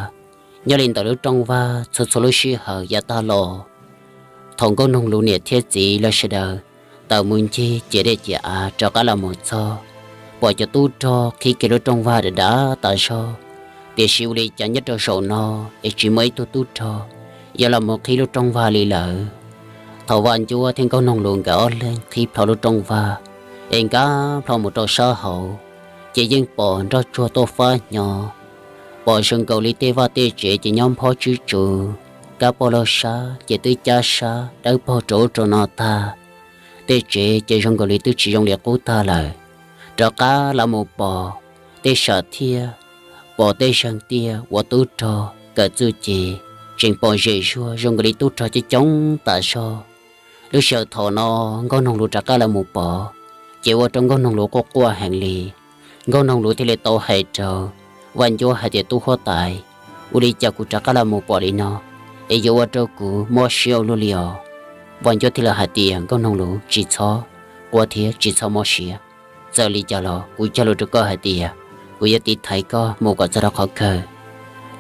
Nyob li ntawm lub rooj vag txhua txhua lub sij hawm yav tag los, thaum Nkauj Noog Luv niam thiab txiv lawv sawv daws tawm mus ncig ciam dej ciam av rov qab los mus txog, pom cov tub rog qhib kiag lub rooj vag dav dav tas zog. Tiam sis ua li cas nyob rau zaum no es tsis muaj ib tug tub rog yuav los mus qhib lub rooj vag li lawm. Thaum Vaj Ncuab thiab Nkauj Noog Luv nkawd ob leeg qhib plho lub rooj vag, Es nkag plho mus rau sab hauv, ces yeej pom nroj tsuag tuaj fab hnyo, pom zoo nkaus li tej vaj tej tsev ces nyob nphob tswb tsu, kab poj laug sab ces twb cab sab dawb paug rau ub rau no tag. Tej tsev ces zoo nkaus li twb tsis zoo li qub tag lawm. Rov qab los mus pom tej sam thiaj, pom tej zeeg tiaj ua tub rog kawm txuj ci, tseem pom zem zuag zoo nkaus li tub rog coob coob tas zog. Lub sij hawm thaum no Nkauj Noog Luv rov qab los mus pom, ces ua rau Nkauj Noog Luv quaj quaj heev li. Nkauj Noog Luv thiaj li tau hais rau Vaj Ncuab hais tias, Tub huab tais, ua li cas kuv rov qab los mus pom li no, es yuav ua rau kuv mob siab ua luaj li os? Vaj Ncuab thiaj li hais tias, Nkauj Noog Luv, tsis txhob quaj thiab tsis txhob mob siab. Txawm li cas los kuv cog lus rau koj hais tias kuv yuav tiv thaiv koj mus kom txog rau qhov kawg.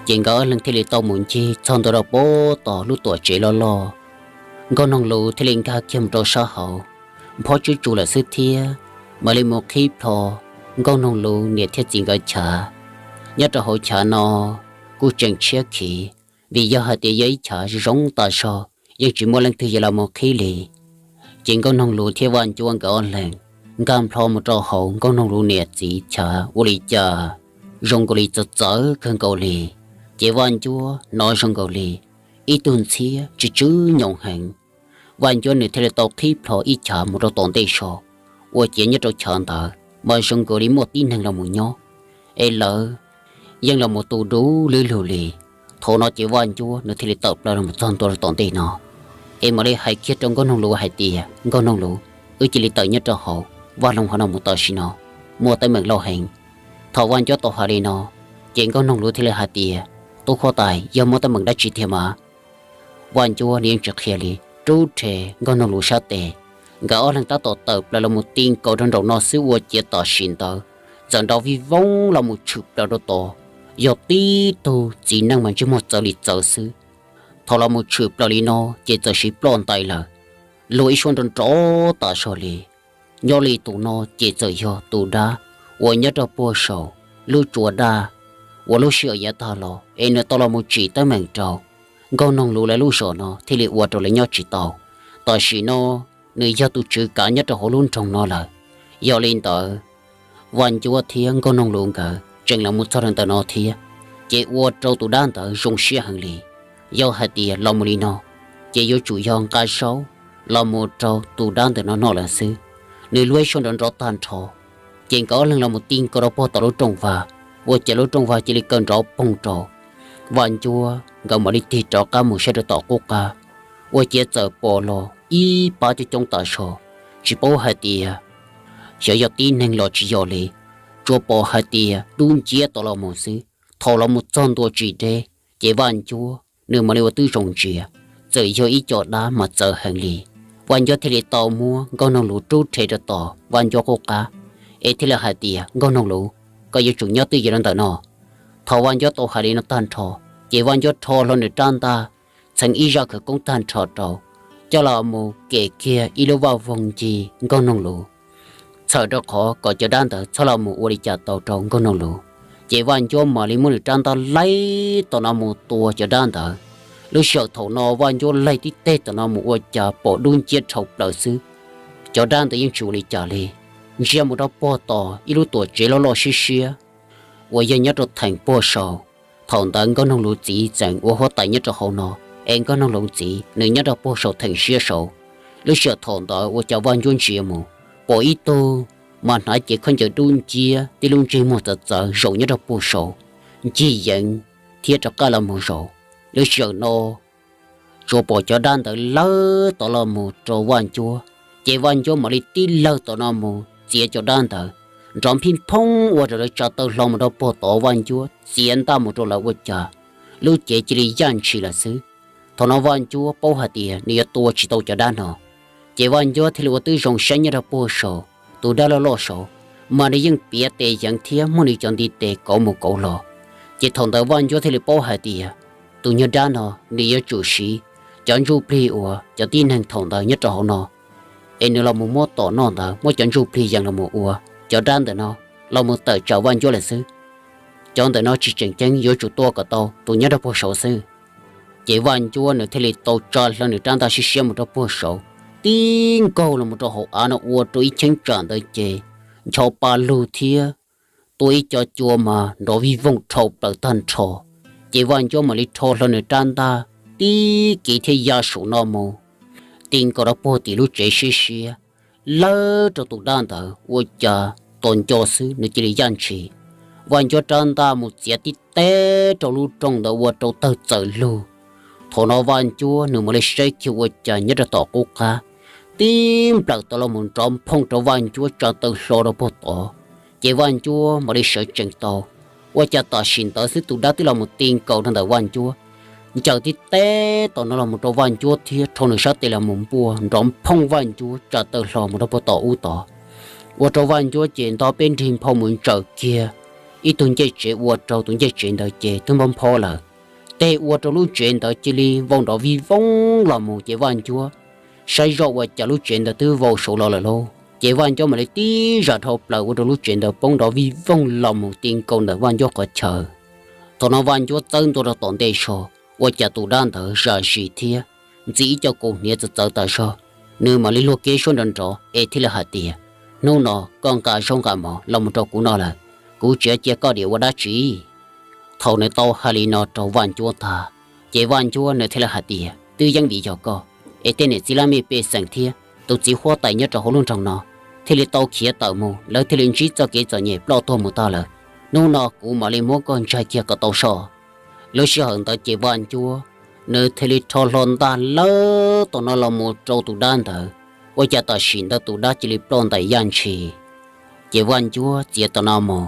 Ces nkawd ob leeg thiaj li tau mus ncig txog ntua rau pem tom lub tuam tsev loj loj. Nkauj Noog Luv thiaj li nkag kiag mus rau sab hauv, nphob tswb tsu lawm xwb thiab mam li mus qhib plho Nkauj Noog Luv niam thiab txiv nkawd chav. Nyob rau hauv chav no kuj tseem tshiab khiv, vim yog hais tias yog ib chav zoo tas zog, yeej tsis muaj leej twg yuav los mus qhib li. Ces Nkauj Noog Luv thiab Vaj Ncuab nkawd ob leeg nkag plho mus rau hauv Nkauj Noog Luv niam txiv chav, ua li cas zoo nkaus li txawv txawv kawg nkaus li. Ces Vaj Ncuab hnov zoo nkaus li ib tug ntxhiab tsw tsw nyoos heev. Vaj Ncuab nws thiaj li tau qhib plho ib chav mus rau tom ntej so, ua ciav nyob rau chav ntawd mas zoo nkaus li muaj tib neeg los mus nyob, es lawv yeej los mus tu du lwb lug li. Thaum no ces Vaj Ncuab nws thiaj li tawm plaws los mus txog ntua rau tom ntej no, es mam li hais kiag rau Nkauj Noog Luv hais tias, Nkauj Noog Luv, wb cia li tawm nyob rau hauv vaj loog hauv no mus tam sim no, muaj teeb meem loj heev. Thaum Vaj Ncuab tau hais li no, ces Nkauj Noog Luv thiaj li hais tias, Tub huab tais, yog muaj teeb meem dab tsi tiag mas? Vaj Ncuab nws yeej tsis qhia li, rub rhe Nkauj Noog Luv sab tes, nkawd ob leeg tab tom tawm plaws los mus ti nkaus rau nraum no xwb ua ciav tam sim ntawd txawm nrov vij voob los mus tshwm plaws rau tod. Yog tib tug txiv neej mas ntsej muag txawv li txawv xwb. Thaum los mus tshwm plaws li no ces txawm siv ploj ntais lawm, luag ib suab nrov nrov tas zog li. Nyob li tus no ces txawm yog tus dab uas nyob rau puag saum lub tsua daj uas lub sij hawm yav tag los es nws tau los mus tsim teeb meem rau Nkauj Noog Luv lawv lub zos no thiaj li ua rau lawv nyob tsis tau. Tam sim no nws yog tus tswv kav nyob rau hauv lub nroog no lawm. Yog li ntawd, Vaj Ncuab thiab Nkauj Noog Luv nkawd tseem los mus txog rau ntawm no thiab, ces ua rau tus dab ntawd zoo siab heev li. Yog hais tias los mus li no, ces yuav tsum yog nqa zaub los mus rau tus dab ntawm no noj lawm xwb. Nws luag ib suab nrov nrov tag nrho, ces nkawd ob leeg los mus ti nkaus rau puag tom lub rooj vag, ua ciav lub rooj vag cia li kaw nrov poog rau. Vaj Ncuab nkawd mam li tig rov qab mus saib rau tom qub qab, ua ciav txawm pom los ib pab coob coob tas zog, tsis paub hais tias xyov yog tib neeg los tsis yog li, tsuas pom hais tias dub nciab tau los mus xwb. Thaum los mus txog ntua tsis deb, ces Vaj Ncuab nws mam li ua tib zoo ntsia, txawm yog ib co dab mas txawv heev li. Vaj Ncuab thiaj li tau muab Nkauj Noog Luv rub rhe rau tom Vaj Ncuab qub qab, es thiaj li hais tias, Nkauj Noog Luv, koj yuav tsum nyob twj ywm rau ntawm no. Thaum Vaj Ncuab tau hais li no tag nrho, ces Vaj Ncuab rho hlo nws rab ntaj, txheev ib zaj khawv koob tag nrho rau, coj los mus kem kiag ib lub vaj voog ncig Nkauj Noog Luv, txhawm rau qhov kom cov dab ntawd txhob los mus ua li cas tau rau Nkauj Noog Luv. Ces Vaj Ncuab mam li muab nws rab ntaj laig tom no mus tua cov dab ntawd. Lub sij hawm thaum no Vaj Ncuab laig tib teg tom no mus ua cas pom dub nciab dhau plaws xwb. Cov dab ntawd yeej tsis ua li cas li, ntsia mus rau puag tom ib lub tuam tsev loj loj siab siab uas yog nyob rau theem puag saud. Thaum ntawd Nkauj Noog Luv txiv tseem ua huab tais nyob rau hauv no, es Nkauj Noog Luv txiv nws nyob rau puag saum theem siab saud. Lub sij hawm thaum ntawd ua cas Vaj Ncuab ntsia mus, pom ib tug mas hnav cev khaub ncaws dub nciab, tib lub ntsej muag txawv txawv zaum nyob rau puag saud, ncig yeev thiab rov qab los mus zaum. Lub sij hawm no tsuas pom cov dab ntawd lawv tom los mus rau Vaj Ncuab, ces Vaj Ncuab mam li tib lawg tom no mus txiav cov dab ntawd, nrov phij phoob ua rau lawv tsa taw hlo mus rau puag tod. Vaj Ncuab txiav ntaj mus rau lawv ua cas lub cev cia li yaj ntshis lawm xwb. Thaum no Vaj Ncuab paub hais tias nws yuav tua tsis tau cov dab no, ces Vaj Ncuab thiaj li ua tib zoo saib nyob rau puag saud tus dab loj loj saud, mas nws yeej piav tes yeev thiab muab nws cov ntiv tes kauv mus kauv los. Ces thaum ntawd Vaj Ncuab thiaj li paub hais tias tus nyuag dab no nws yuav tsum siv cov ntsuj plig uas cov tib neeg thaum ntawd nyob rau hauv no, es nws los mus muab tom noj ntawd muab cov ntsuj plig yees los mus ua cov dab ntawm no los mus tawm tsam Vaj Ncuab lawm xwb. Cov ntawm no tsis tseem ceeb, yuav tsum tua kom tau tus nyob rau puag saud xwb. Ces Vaj Ncuab nws thiaj li tau tsa hlo nws rab ntaj siab siab mus rau puag saud, tib nkaug los mus rau hauv av no ua rau ib cheeb tsam ntawd ces ncho pa lug thiab tua ib co cua mas nrov vij voog dhau plaws tag nrho. Ces Vaj Ncuab mam li rho hlo nws rab ntaj tib kiv thiab ya saum no mus ti nkaus rau puag tim lub tsev siab siab, lawv rau tus dab ntawd ua cas tos nco xwb nws cia li yaj ntshis. Vaj Ncuab rab ntaj mus txiav tib teb rau lub rooj ntawd ua rau tawg txawm lug. Thaum no Vaj Ncuab nws mam li saib kiag ua cas nyob rau tom qub qab tib nplawm tau los mus nrov phooj rau Vaj Ncuab tsa taw hlo rau puag tod. Ces Vaj Ncuab mam li sawv tsees tau, ua cas tam sim ntawd xwb tus dab twb los mus ti nkaus rau ntawm Vaj Ncuab, ncaws tib teb tom no los mus rau Vaj Ncuab thiab rho nws sab tes los mus npuaj nrov phooj Vaj Ncuab tsa taw hlo mus rau puag tom ub tod. Ua rau Vaj Ncuab ces nto peb nrig nphau mus ntsaws kiag ib tug ncej tsev ua rau tus ncej tsev ntawd ces twb nphob nphob lawm. Tej ua rau lub tsev ntawd cia li vau nrov vij voog los mus ces Vaj Ncuab saib zoj ua cas lub tsev ntawd twb vau saud los lawm lauj. Ces Vaj Ncuab mam li tib zam dhau plaws ua rau lub tsev ntawd poob nrov vij voog los mus ti nkaus ntawm Vaj Ncuab qhov chaw. Thaum no Vaj Ncuab txawb ntua rau tom ntej zog, ua cas tus dab ntawd zam zis thiab ntxi ib co kaus hniav txawv txawv tas zog. Nws mam li luag kiag suab nrov nrov es thiaj li hais tias, hnub no koj nqa zaub nqa mov los mus rau kuv no lawm, kuv tsis cia koj diam ua dab tsi. Thaum nws tau hais li no rau Vaj Ncuab tag, ces Vaj Ncuab nws thiaj li hais tias twb yeej vim yog koj es tej niam txiv laj mej pej xeem thiab tus txiv huab tais nyob rau hauv lub nroog no thiaj li tau khiav tawm mus, lawv thiaj li ntsib txoj kev txom nyem ploj tuag mus tag lawm. Hnub no kuv mam li muab koj ntsaig kiag kom tau so. Lub sij hawm ntawd ces Vaj Ncuab nws thiaj li rho hlo ntaj lawv tom no los mus rau tus dab ntawd, ua cas tam sim ntawd tus dab cia li ploj ntais yaj ntshis. Ces Vaj Ncuab txiav tom no mus,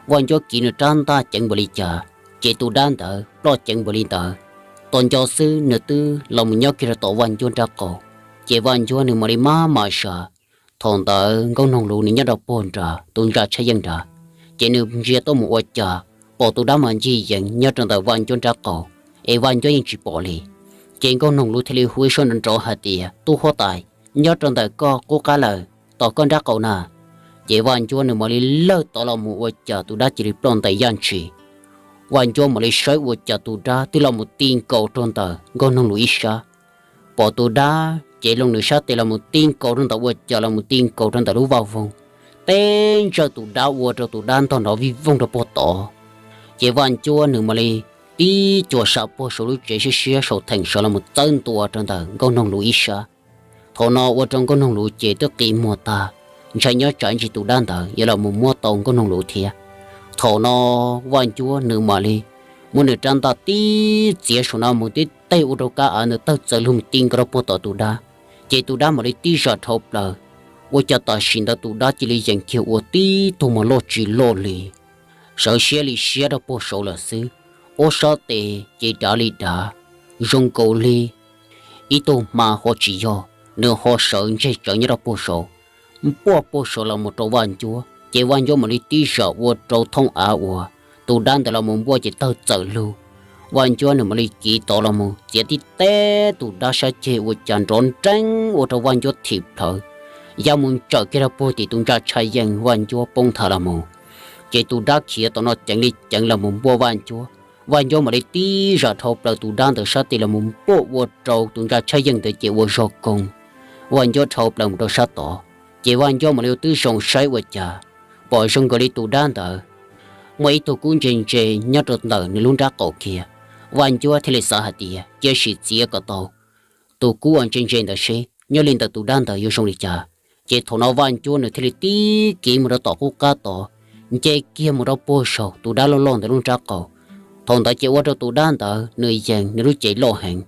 Vaj Ncuab kiv nws rab ntaj ceev npaum li cas, ces tus dab ntawd ploj ceev npaum li ntawd. Tos nco xwb nws twb los mus nyob kiag rau tom Vaj Ncuab nrab qaum. Ces Vaj Ncuab nws mam li maj mam sas. Thaum ntawd Nkauj Noog Luv nws nyob rau puag nrad tus ntsa tshaj yeej nrad, ces nws ntsia tuaj mus ua cas pom tus dab mas ncig yees nyob rau ntawm Vaj Ncuab nrab qaum, es Vaj Ncuab yeej tsis pom li. Ces Nkauj Noog Luv thiaj li hu ib suab nrov nrov hais tias, tub huab tais, nyob rau ntawm koj qub qab lawm, tom koj nrab qaum na. Ces Vaj Ncuab nws mam li lawj tod los mus ua cas tus dab cia li ploj ntais yaj ntshis. Vaj Ncuab mam li saib ua cas tus dab twb los mus ti nkaus rau ntawm Nkauj Noog Luv ib sab. Pom tus dab ces loo nws sab tes los mus ti nkaus rau ntawm ua cas los mus ti nkaus rau ntawm lub vaj voog, teb ntsawj tus dab ua rau tus dab ntog nrov vij voog rau puag tod. Ces Vaj Ncuab nws mam li tib cuag sam puag saum lub tsev siab siab saum theem sawv los mus txawb ntua rau ntawm Nkauj Noog Luv ib sab. Thaum no ua rau Nkauj Noog Luv ces twb qi muag tag, ntshai nyob tsam ntsis tus dab ntawd yuav los mus muab tau Nkauj Noog Luv thiab. Thaum no Vaj Ncuab nws mam li muab nws rab ntaj tib txiav saum no mus tib teg ua rau kab av ntawd tawg txawm lug mus ti nkaus rau puag tom tus dab. Ces tus dab mam li tib zam dhau plaws, ua cas tam sim ntawd tus dab cia li yees kiag ua tib tug mos loj tsis loj li, sawv siab li siab rau puag saud lawm xwb. Ob sab tes ces dav li dav, zoo nkaus li ib tug hma ho tsis yog, nws ho sawv ntseg tsawv nyob rau puag saud, npuaj puag saud los mus rau Vaj Ncuab. Ces Vaj Ncuab mam li tib zam ua rau thooj av uas tus dab ntawd los mus npuaj ces tawg txawm lug. Vaj Ncuab nws mam li kiv tod los mus txiav tib teg tus dab sab ceg ua cas nrov nreeb ua rau Vaj Ncuab thim plhawv, ya mus ntsawm kiag rau puag tim tus ntsa tshaj yeej Vaj Ncuab poob nthav los mus. Ces tus dab khiav tom no ceev li ceev los mus npuaj Vaj Ncuab. Vaj Ncuab mam li tib zam dhau plaws tus dab ntawd sab tes los mus npuaj ua rau tus ntsa tshaj yeej ntawd ces ua zog koog. Vaj Ncuab dhau plaws mus rau sab tod, ces Vaj Ncuab mam li ua tib zoo saib ua cas pom zoo nkaus li tus dab ntawd muaj ib tug kub ntse ntse nyob rau ntawm nws lub nrab qaum kiag. Vaj Ncuab thiaj li xav hais tias cia sim txiav kom tau tus kub uas ntse ntse ntawd seb nyob li ntawm tus dab ntawd yuav zoo li cas. Ces thaum no Vaj Ncuab nws thiaj li tib kiv mus rau tom qub qab tod, nce kiag mus rau puag saum tus dab loj loj ntawd lub nrab qaum. Thaum ntawd ces ua rau tus dab ntawd nws yees nws lub cev loj heev,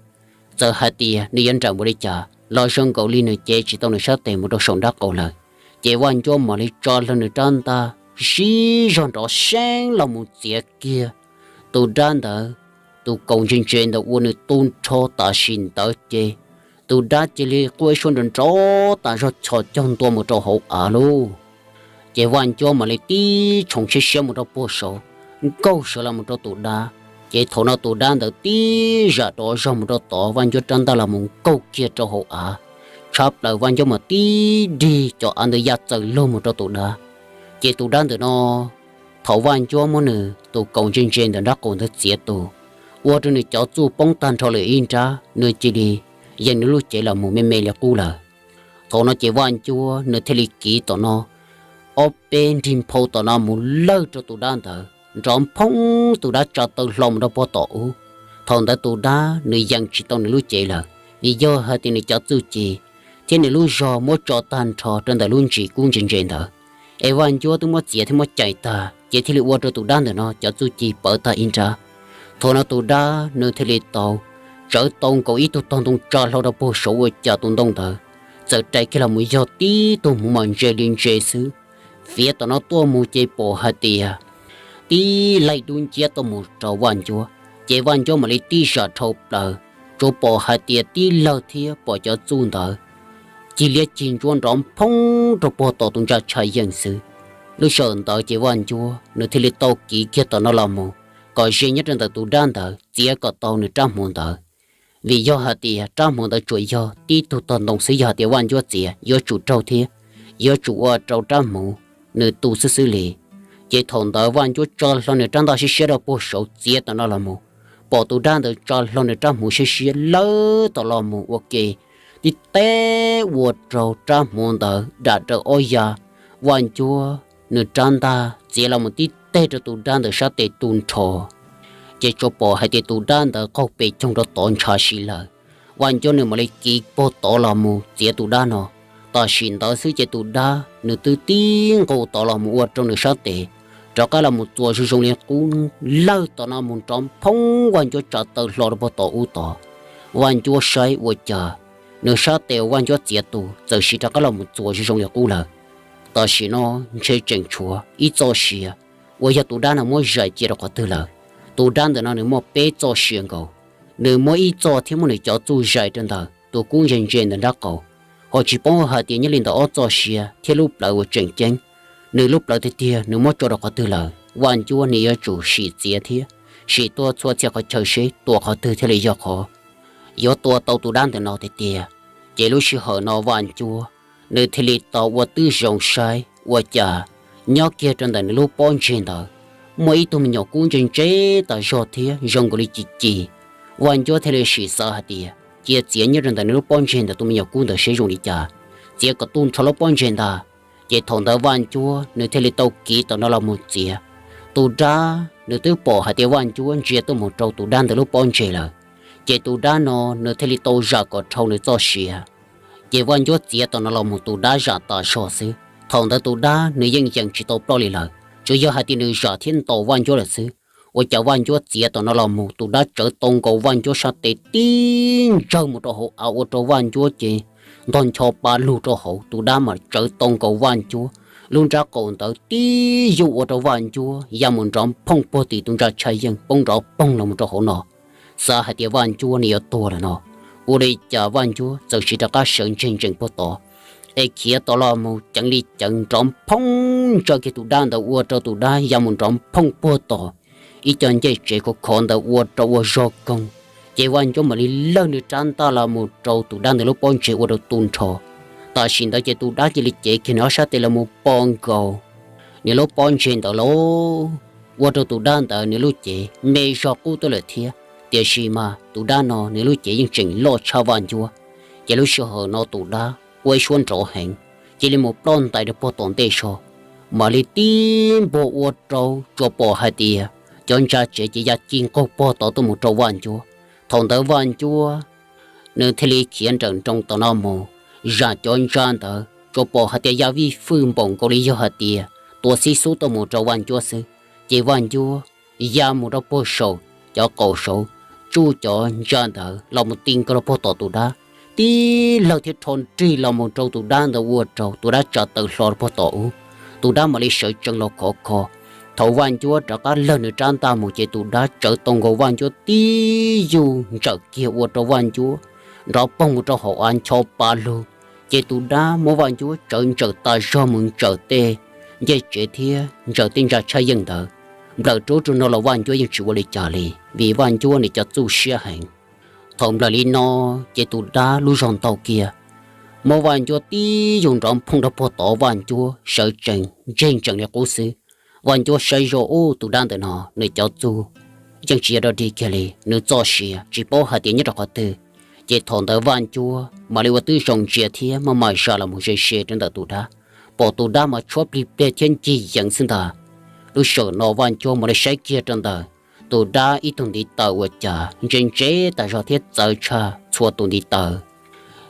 txawm hais tias nws yuav nrawm npaum li cas los zoo nkaus li nws cev tsis tau nws sab tes mus rau saum nrab qaum lawm. Ces Vaj Ncuab mam li tso hlo nws rab ntaj sib zog nrov seeb los mus txiav kiag tus dab ntawd, tus kaus ntse ntse ntawd ua nws tu nrho tam sim ntawd ces tus dab cia li quaj ib suab nrov nrov tas zog chos cog ntua mus rau hauv av lauj. Ces Vaj Ncuab mam li tib tshoov siab siab mus rau puag saud, nkaug sawv los mus rau tus dab. Ces thaum no tus dab ntawd tib zam rov zog mus rau tod, Vaj Ncuab rab ntaj los mus nkaug kiag rau hauv av, tshab plaws Vaj Ncuab mam tib dig cov av ntawd ya txawm lug mus rau tus dab. Ces tus dab ntawm no, thaum Vaj Ncuab muab nws tus kaus ntse ntse ntawm nrab qaum ntawd txiav tus, ua rau nws cov txuj poob tag nrho lawm ib nrab, nws cia li yees nws lub cev los mus me me li qub lawm. Thaum no ces Vaj Ncuab nws thiaj li kiv tom no ob peb nrig nphau tom no mus lawg rau tus dab ntawd, nrov nphoob tus dab tsa taw hlo mus rau puag tom ub. Thaum ntawd tus dab nws yees tsis tau nws lub cev lawm, vim yog hais tias nws cov txuj ci thiab nws lub zog muab tso tag nrho rau ntawm lub ntsis kub ntse ntse ntawd. Es Vaj Ncuab twb muab txiav thiab muab cais tag, ces thiaj li ua rau tus dab ntawm no cov txuj ci pawv tag ib nrab. Thaum no tus dab nws thiaj li tau tsawv tau nkaus ib tug tog ntoo tsa hlo rau puag saud ua cas tus ntoo ntawd txawm rais kiag los mus yog tib tug hmuv mas ntse li ntse xwb. Fiav tom no tuaj mus ces pom hais tias tib laig dub nciab tuaj mus rau Vaj Ncuab, ces Vaj Ncuab mam li tib zam dhau plaws, tsuas pom hais tias tib lawg thiab pom cov txuj ntawd cig liab cig ntsuab nrov nphoob rau puag tom tus ntsa tshaj yeej xwb. Lub sij hawm ntawd ces Vaj Ncuab nws thiaj li tau kiv kiag tom no los mus kom ze nyob rau ntawm tus dab ntawd txiav kom tau nws rab hmuv ntawd. Vim yog hais tias rab hmuv ntawd tsuas yog tib tug tog ntoo xwb, yog hais tias Vaj Ncuab txiav yuav tsum raug thiab yuav tsum ua rau rab hmuv nws tu xwb xwb li. Ces thaum ntawd Vaj Ncuab tsa hlo nws rab ntaj siab siab rau puag saud txiav tom no los mus, pom tus dab ntawd tsa hlo nws rab hmuv siab siab lawv tom los mus ua ke, tib teb ua rau rab hmuv ntawd dam raws ob ya. Vaj Ncuab nws rab ntaj txiav los mus tib teg rau tus dab ntawd sab tes tu nrho, ces tsuas pom hais tias tus dab ntawd qaug pes coog rau tod ntshav si lawm. Vaj Ncuab nws mam li kiv puag tod los mus txiav tus dab no. Tam sim ntawd xwb ces tus dab nws twb tib nqus tod los mus ua rau nws sab tes rov qab los mus txuas zoo zoo li qub lawg tom no mus nrov nphoob Vaj Ncuab tsa taw hlo rau puag tod ub tod. Vaj Ncuab saib ua cas nws sab tes uas Vaj Ncuab txiav tus txawm sim rov qab los mus txuas zoo zoo li qub lawm. Tam sim no ntshe tseem tshuav ib txoj sia uas yog tus dab no muab zais cia rau qhov twg lawm. Tus dab ntawm no nws muaj peb txoj sia nkaus, nws muab ib txoj thiab muab nws cov txuj zais rau ntawm tus kub ntse ntse ntawm nrab qaum, ho tsis paub hais tias nyob li ntawm ob txoj sia thiab lub plawv uas tseem ceeb, nws lub plawv tiag tiag nws muab tso rau qhov twg lawm. Vaj Ncuab nws yuav tsum sim txiav thiab sim tua txhua txhia qhov chaw seb tua qhov twg thiaj li yog qhov yuav tua tau tus dab ntawm no tiag tiag. Ces lub sij hawm no Vaj Ncuab nws thiaj li tau ua tib zoo saib ua cas nyob kiag rau ntawm nws lub pob ntseg ntawd muaj ib tug me nyuam kub ntse ntse tas zog thiab zoo nkaus li ci ci. Vaj Ncuab thiaj li sim xav hais tias cia txiav nyob rau ntawm nws lub pob ntseg ntawm tus me nyuam kub ntawd seb zoo li cas, txiav kom tu nrho lub pob ntseg ntag. Ces thaum ntawd Vaj Ncuab nws thiaj li tau kiv tom no los mus txiav. Tus dab nws twb pom hais tias Vaj Ncuab ntsia tuaj mus rau tus dab ntawd lub pob ntseg lawm, ces tus dab no nws thiaj li tau zam kom dhau nws txoj sia. Ces Vaj Ncuab txiav tom no los mus tus dab zam tas zog xwb. Thaum ntawd tus dab nws yeej yees tsis tau ploj li lawm, tsuas yog hais tias nws zam thiab ntaus Vaj Ncuab lawm xwb. Ua cas Vaj Ncuab txiav tom no los mus tus dab tsawv tau nkaus Vaj Ncuab sab tes tib ntsawg mus rau hauv av ua rau Vaj Ncuab ces ntog ncho pa lug rau hauv. Tus dab mas tsawv tau nkaus Vaj Ncuab lub nrab qaum ntawd tib yug ua rau Vaj Ncuab ya mus nrov nphooj puag tim tus ntsa tshaj yeej poob nrov poog los mus rau hauv no. Xav hais tias Vaj Ncuab nws yuav tuag lawm no, ua li cas Vaj Ncuab txawm sim rov qab sawv ntseg ntsees puag tod, es khiav tom los mus ceev li ceev nrov nphooj ntsaws kiag tus dab ntawd ua rau tus dab ya mus nrov nphooj puag tom ib co ncej tsev khov khov ntawd ua rau ua zog koog. Ces Vaj Ncuab mam li lawg nws rab ntaj los mus rau tus dab ntawd lub pob ntseg ua rau tu nrho. Tam sim ntawd ces tus dab cia li cev kiag nws ob sab tes los mus pos nkaus nws lub pob ntseg ntawd lauj, ua rau tus dab ntawd nws lub cev me zog qub tuaj lawm thiab. Tiam sis mas tus dab no nws lub cev yeej tseem loj tshaj Vaj Ncuab. Ces lub sij hawm no tus dab ua ib suab nrov heev, cia li mus ploj ntais rau puag tom ntej zog, mam li tib npuag ua rau tsuas pom hais tias cov ntsa tsev ces ya ci nqaug puag tod tuaj mus rau Vaj Ncuab. Thaum ntawd Vaj Ncuab nws thiaj li khiav nrawm nroos tom no mus zam cov ntsa ntawd, tsuas pom hais tias ya vij fwj npaum nkaus li yog hais tias tua xib xub tuaj mus rau Vaj Ncuab xwb. Ces Vaj Ncuab ya mus rau puag saum cov qaum saud, tsuj cov ntsa ntawd los mus ti nkaus rau puag tom tus dab, tib lawg thiab rho nrig los mus rau tus dab ntawd ua rau tus dab tsa taw hlo rau puag tom ub. Tus dab mam li sawv tsees los khov kho. Thaum Vaj Ncuab rov qab lawg nws rab ntaj mus ces tus dab tsawv tau nkaus Vaj Ncuab tib yug ntsawm kiag ua rau Vaj Ncuab nrov poog mus rau hauv av ncho pa lug. Ces tus dab muab Vaj Ncuab tsawv ntsawm tas zog mus ntsawm tej ncej tsev thiab ntsawm tej ntsa tshaj yeej ntawd. Nplawm rub rau no los Vaj Ncuab yeej tsis ua li cas li, vim Vaj Ncuab nws cov txuj siab heev. Thaum nplawm li no, ces tus dab lub zog ntaug kiag, muab Vaj Ncuab tib yug nrov nphooj rau puag tod, Vaj Ncuab sawv tsees ntseg ntsees li qub xwb. Vaj Ncuab saib zoj ub, tus dab ntawm no nws cov txuj yeej tsis yog dog dig kiag li, nws txoj sia tsis paub hais tias nyob rau qhov twg. Ces thaum ntawd Vaj Ncuab mam li ua tib zoo ntsia thiab maj mam zam los mus ze ze rau ntawm tus dab, pom tus dab mas tshuab plig pliag thiab ncig yees xwb ntag. Lub sij hawm no Vaj Ncuab mam li saib kiag rau ntawm tus dab ib tug ntiv taw uas cas ntse ntse tas zog thiab txawv tshaj txhua tus ntiv taw,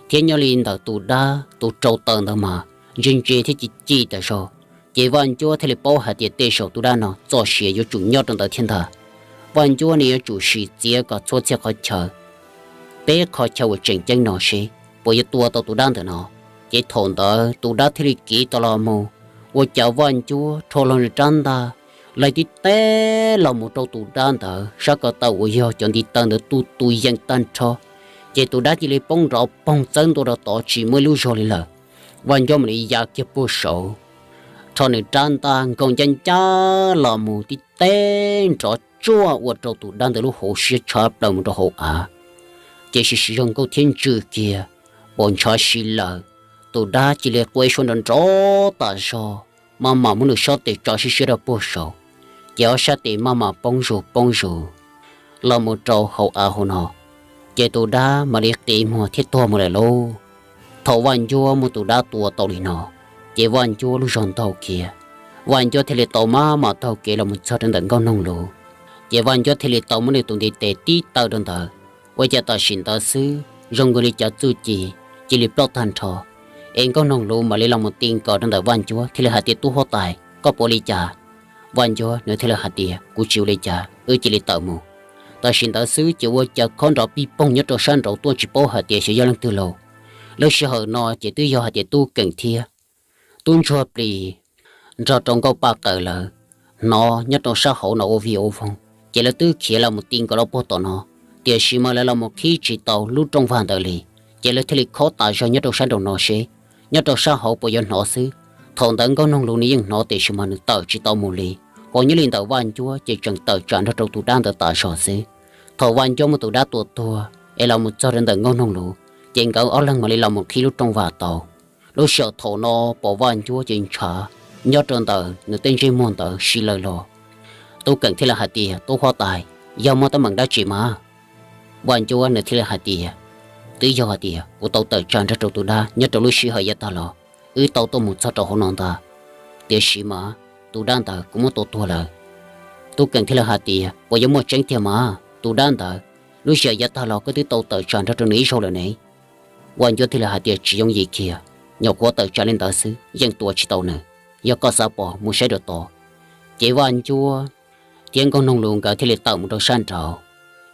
thiab nyob li ntawm tus dab tus rau taw ntawd mas ntse ntse thiab ci ci tas zog. Ces Vaj Ncuab thiaj li paub hais tias tej zaum tus dab no txoj sia yuav tsum nyob rau ntawd thiab ntag. Vaj Ncuab nws yuav tsum sim txiav kom txhua txhia qhov chaw, peb qhov chaw uas tseem ceeb no seb puas yuav tua tau tus dab ntawm no. Ces thaum ntawd tus dab thiaj li kiv tau los mus, ua cas Vaj Ncuab rho los nws rab ntaj, laig tib teb los mus rau tus dab ntawd sab ko taw uas yog cov ntiv taw ntawd tu tu yees tag nrho. Ces tus dab cia li poob nrov poog txawb ntua rau tod tsis muaj ib lub zog li lawm. Vaj Ncuab mam li ya kiag puag saud, rho nws rab ntaj nkaus ncaj ncaj los mus tib teb nrov tsuag ua rau tus dab ntawd lub hauv siab tshab plaws mus rau hauv av. Ces sim sim zoo nkauj thiab ntsws kiag, pom ntshav si lawm, tus dab cia li quaj suab nrov nrov tas zog, maj mam muab nws sab tes tso siab siab rau puag saud, ces ob sab tes maj mam poob zus poob zus los mus rau hauv av hauv no. Ces tus dab mam li qiv muag thiab tuag mus lawm lauj. Thaum Vaj Ncuab muab tus dab tua tau li no, ces Vaj Ncuab lub zog ntaug kiag. Vaj Ncuab thiaj li tau maj mam taug kev los mus txog rau ntawm Nkauj Noog Luv. Ces Vaj Ncuab thiaj li tau muab nws tus ntiv tes tib taw rau ntawd. Ua cas tam sim ntawd xwb zoo nkaus li cov txuj ci cia li ploj tag nrho. Es Nkauj Noog Luv mam li los mus ti nkaus rau ntawm Vaj Ncuab thiaj li hais tias, Tub huab tais, koj puas ua li cas? Vaj Ncuab nws thiaj li hais tias, Kuv tsis ua li cas, wb cia li tawm mus. Tam sim ntawd xwb ces ua cas khob nrov pij poog nyob rau sab nraud tuaj tsis paub hais tias xyov yog leej twg lauj. Lub sij hawm no ces twb yog hais tias Tub Keem thiab Tub Ntsuag Plis nrog rau Nkauj Paj Qawm lawv hnov nyob rau sab hauv no ua vig ua voog, ces lawv twb khiav los mus ti nkaus rau puag tom no, tiam sis mas lawv los mus qhib tsis tau lub rooj vag ntawd li. Ces lawv thiaj li khob tas zog nyob rau sab nraum no seb nyob rau sab hauv puas yuav hnov xwb. Thaum ntawd Nkauj Noog Luv nws yeej hnov tiam sis mas nws tawm tsis tau mus li. Ho nyob li ntawm Vaj Ncuab ces tseem tawm tsam nrog rau tus dab ntawd tas zog xwb. Thaum Vaj Ncuab muab tus dab tua tuag es los mus txog rau ntawm Nkauj Noog Luv, ces nkawd ob leeg mam li los mus qhib lub rooj vag tau. Lub sij hawm thaum no pom Vaj Ncuab ces ntshav nyob rau ntawm nws tej ntsej muag ntawd si lawm los. Tub Keem thiaj li hais tias, Tub huab tais, yog muaj teeb meem dab tsi mas? Vaj Ncuab nws thiaj li hais tias, Twb yog hais tias kuv tau tawm tsam nrog rau tus dab nyob rau lub sij hawm yav tag los, wb tau tuaj mus txog rau hauv no ntag, tiam sis mas tus dab ntawd kuv muab tua tuag lawm. Tub Keem thiaj li hais tias, Puas yuav muaj tseeb tiag mas tus dab ntawd, lub sij hawm yav tag los koj twb tau tawm tsam nrog rau nws ib zaug lawm ne? Vaj Ncuab thiaj li hais tias, Tsis yooj yim kiag, nyuam qhuav tawm tsam li ntawd xwb yeej tua tsis tau nws. Yog koj xav pom mus saib rau tod. Ces Vaj Ncuab thiab Nkauj Noog Luv nkawd thiaj li tawm mus rau sab nraud.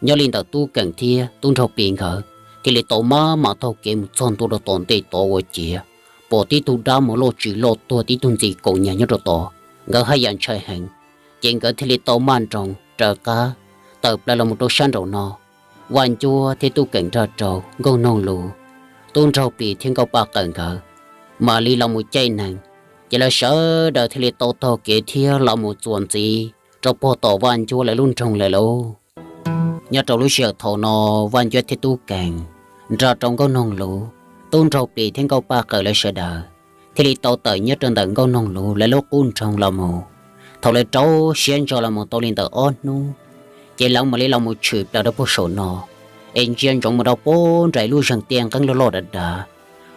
Nyob li ntawm Tub Keem thiab Tub Nraug Plis nkawd thiaj li tau maj mam taug kev mus txog ntua rau tom ntej tod ua ciav pom tib tug dab mus loj tsis loj tuag tib tug ntxi kaus nyag nyob rau tod. Nkawd haj yam ntshai heev, ces nkawd thiaj li tau maj nroos raws qab tawm plaws los mus rau sab nraum no. Vaj Ncuab thiab Tub Keem nrog rau Nkauj Noog Luv, Tub Nraug Plis thiab Nkauj Paj Qawm nkawd mam li los mus caij neeg, ces lawv sawv daws thiaj li tau taug kev thiab los mus txuas ntxiv rau puag tom Vaj Ncuab lawv lub nroog lawm lauj. Nyob rau lub sij hawm thaum no, Vaj Ncuab thiab Tub Keem nrog rau Nkauj Noog Luv, Tub Nraug Plis thiab Nkauj Paj Qawm lawv sawv daws thiaj li tau tawm nyob rau ntawm Nkauj Noog Luv lawv lub qub nroog los mus. Thaum lawv rau siab ntso los mus tau li ntawm ob hnub, ces lawv mam li los mus tshwm plaws rau puag saum no, es ntsia ntsoov mus rau puag nram ib lub zeeg tiaj nqeeb loj loj dav dav,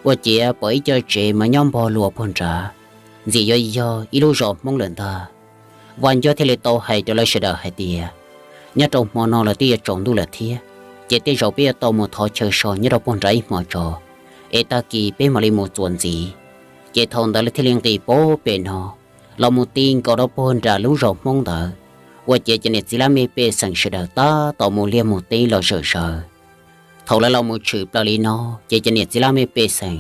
ua ciav pom ib co tsev mas nyob npog luas puag nrad, ntxim yuav yog ib lub zos Hmoob lawm ntag. Vaj Ncuab thiaj li tau hais rau lawv sawv daws hais tias, Nyob rau hmo no los twb yuav tsaus ntuj lawm thiab, ces tej zaum peb yuav tau mus thov chaw so nyob rau puag nrad ib hmos tso, es tag kis peb mam li mus txuas ntxiv. Ces thaum ntawd lawv thiaj li nqis puag pem no los mus ti nkaus rau puag nram lub zos Hmoob ntawd, ua ciav cov niam txiv laj mej pej xeem sawv daws tab tom mus liaj mus teb los zawm zaws. Thaum lawv los mus tshwm plaws li no, ces cov niam txiv laj mej pej xeem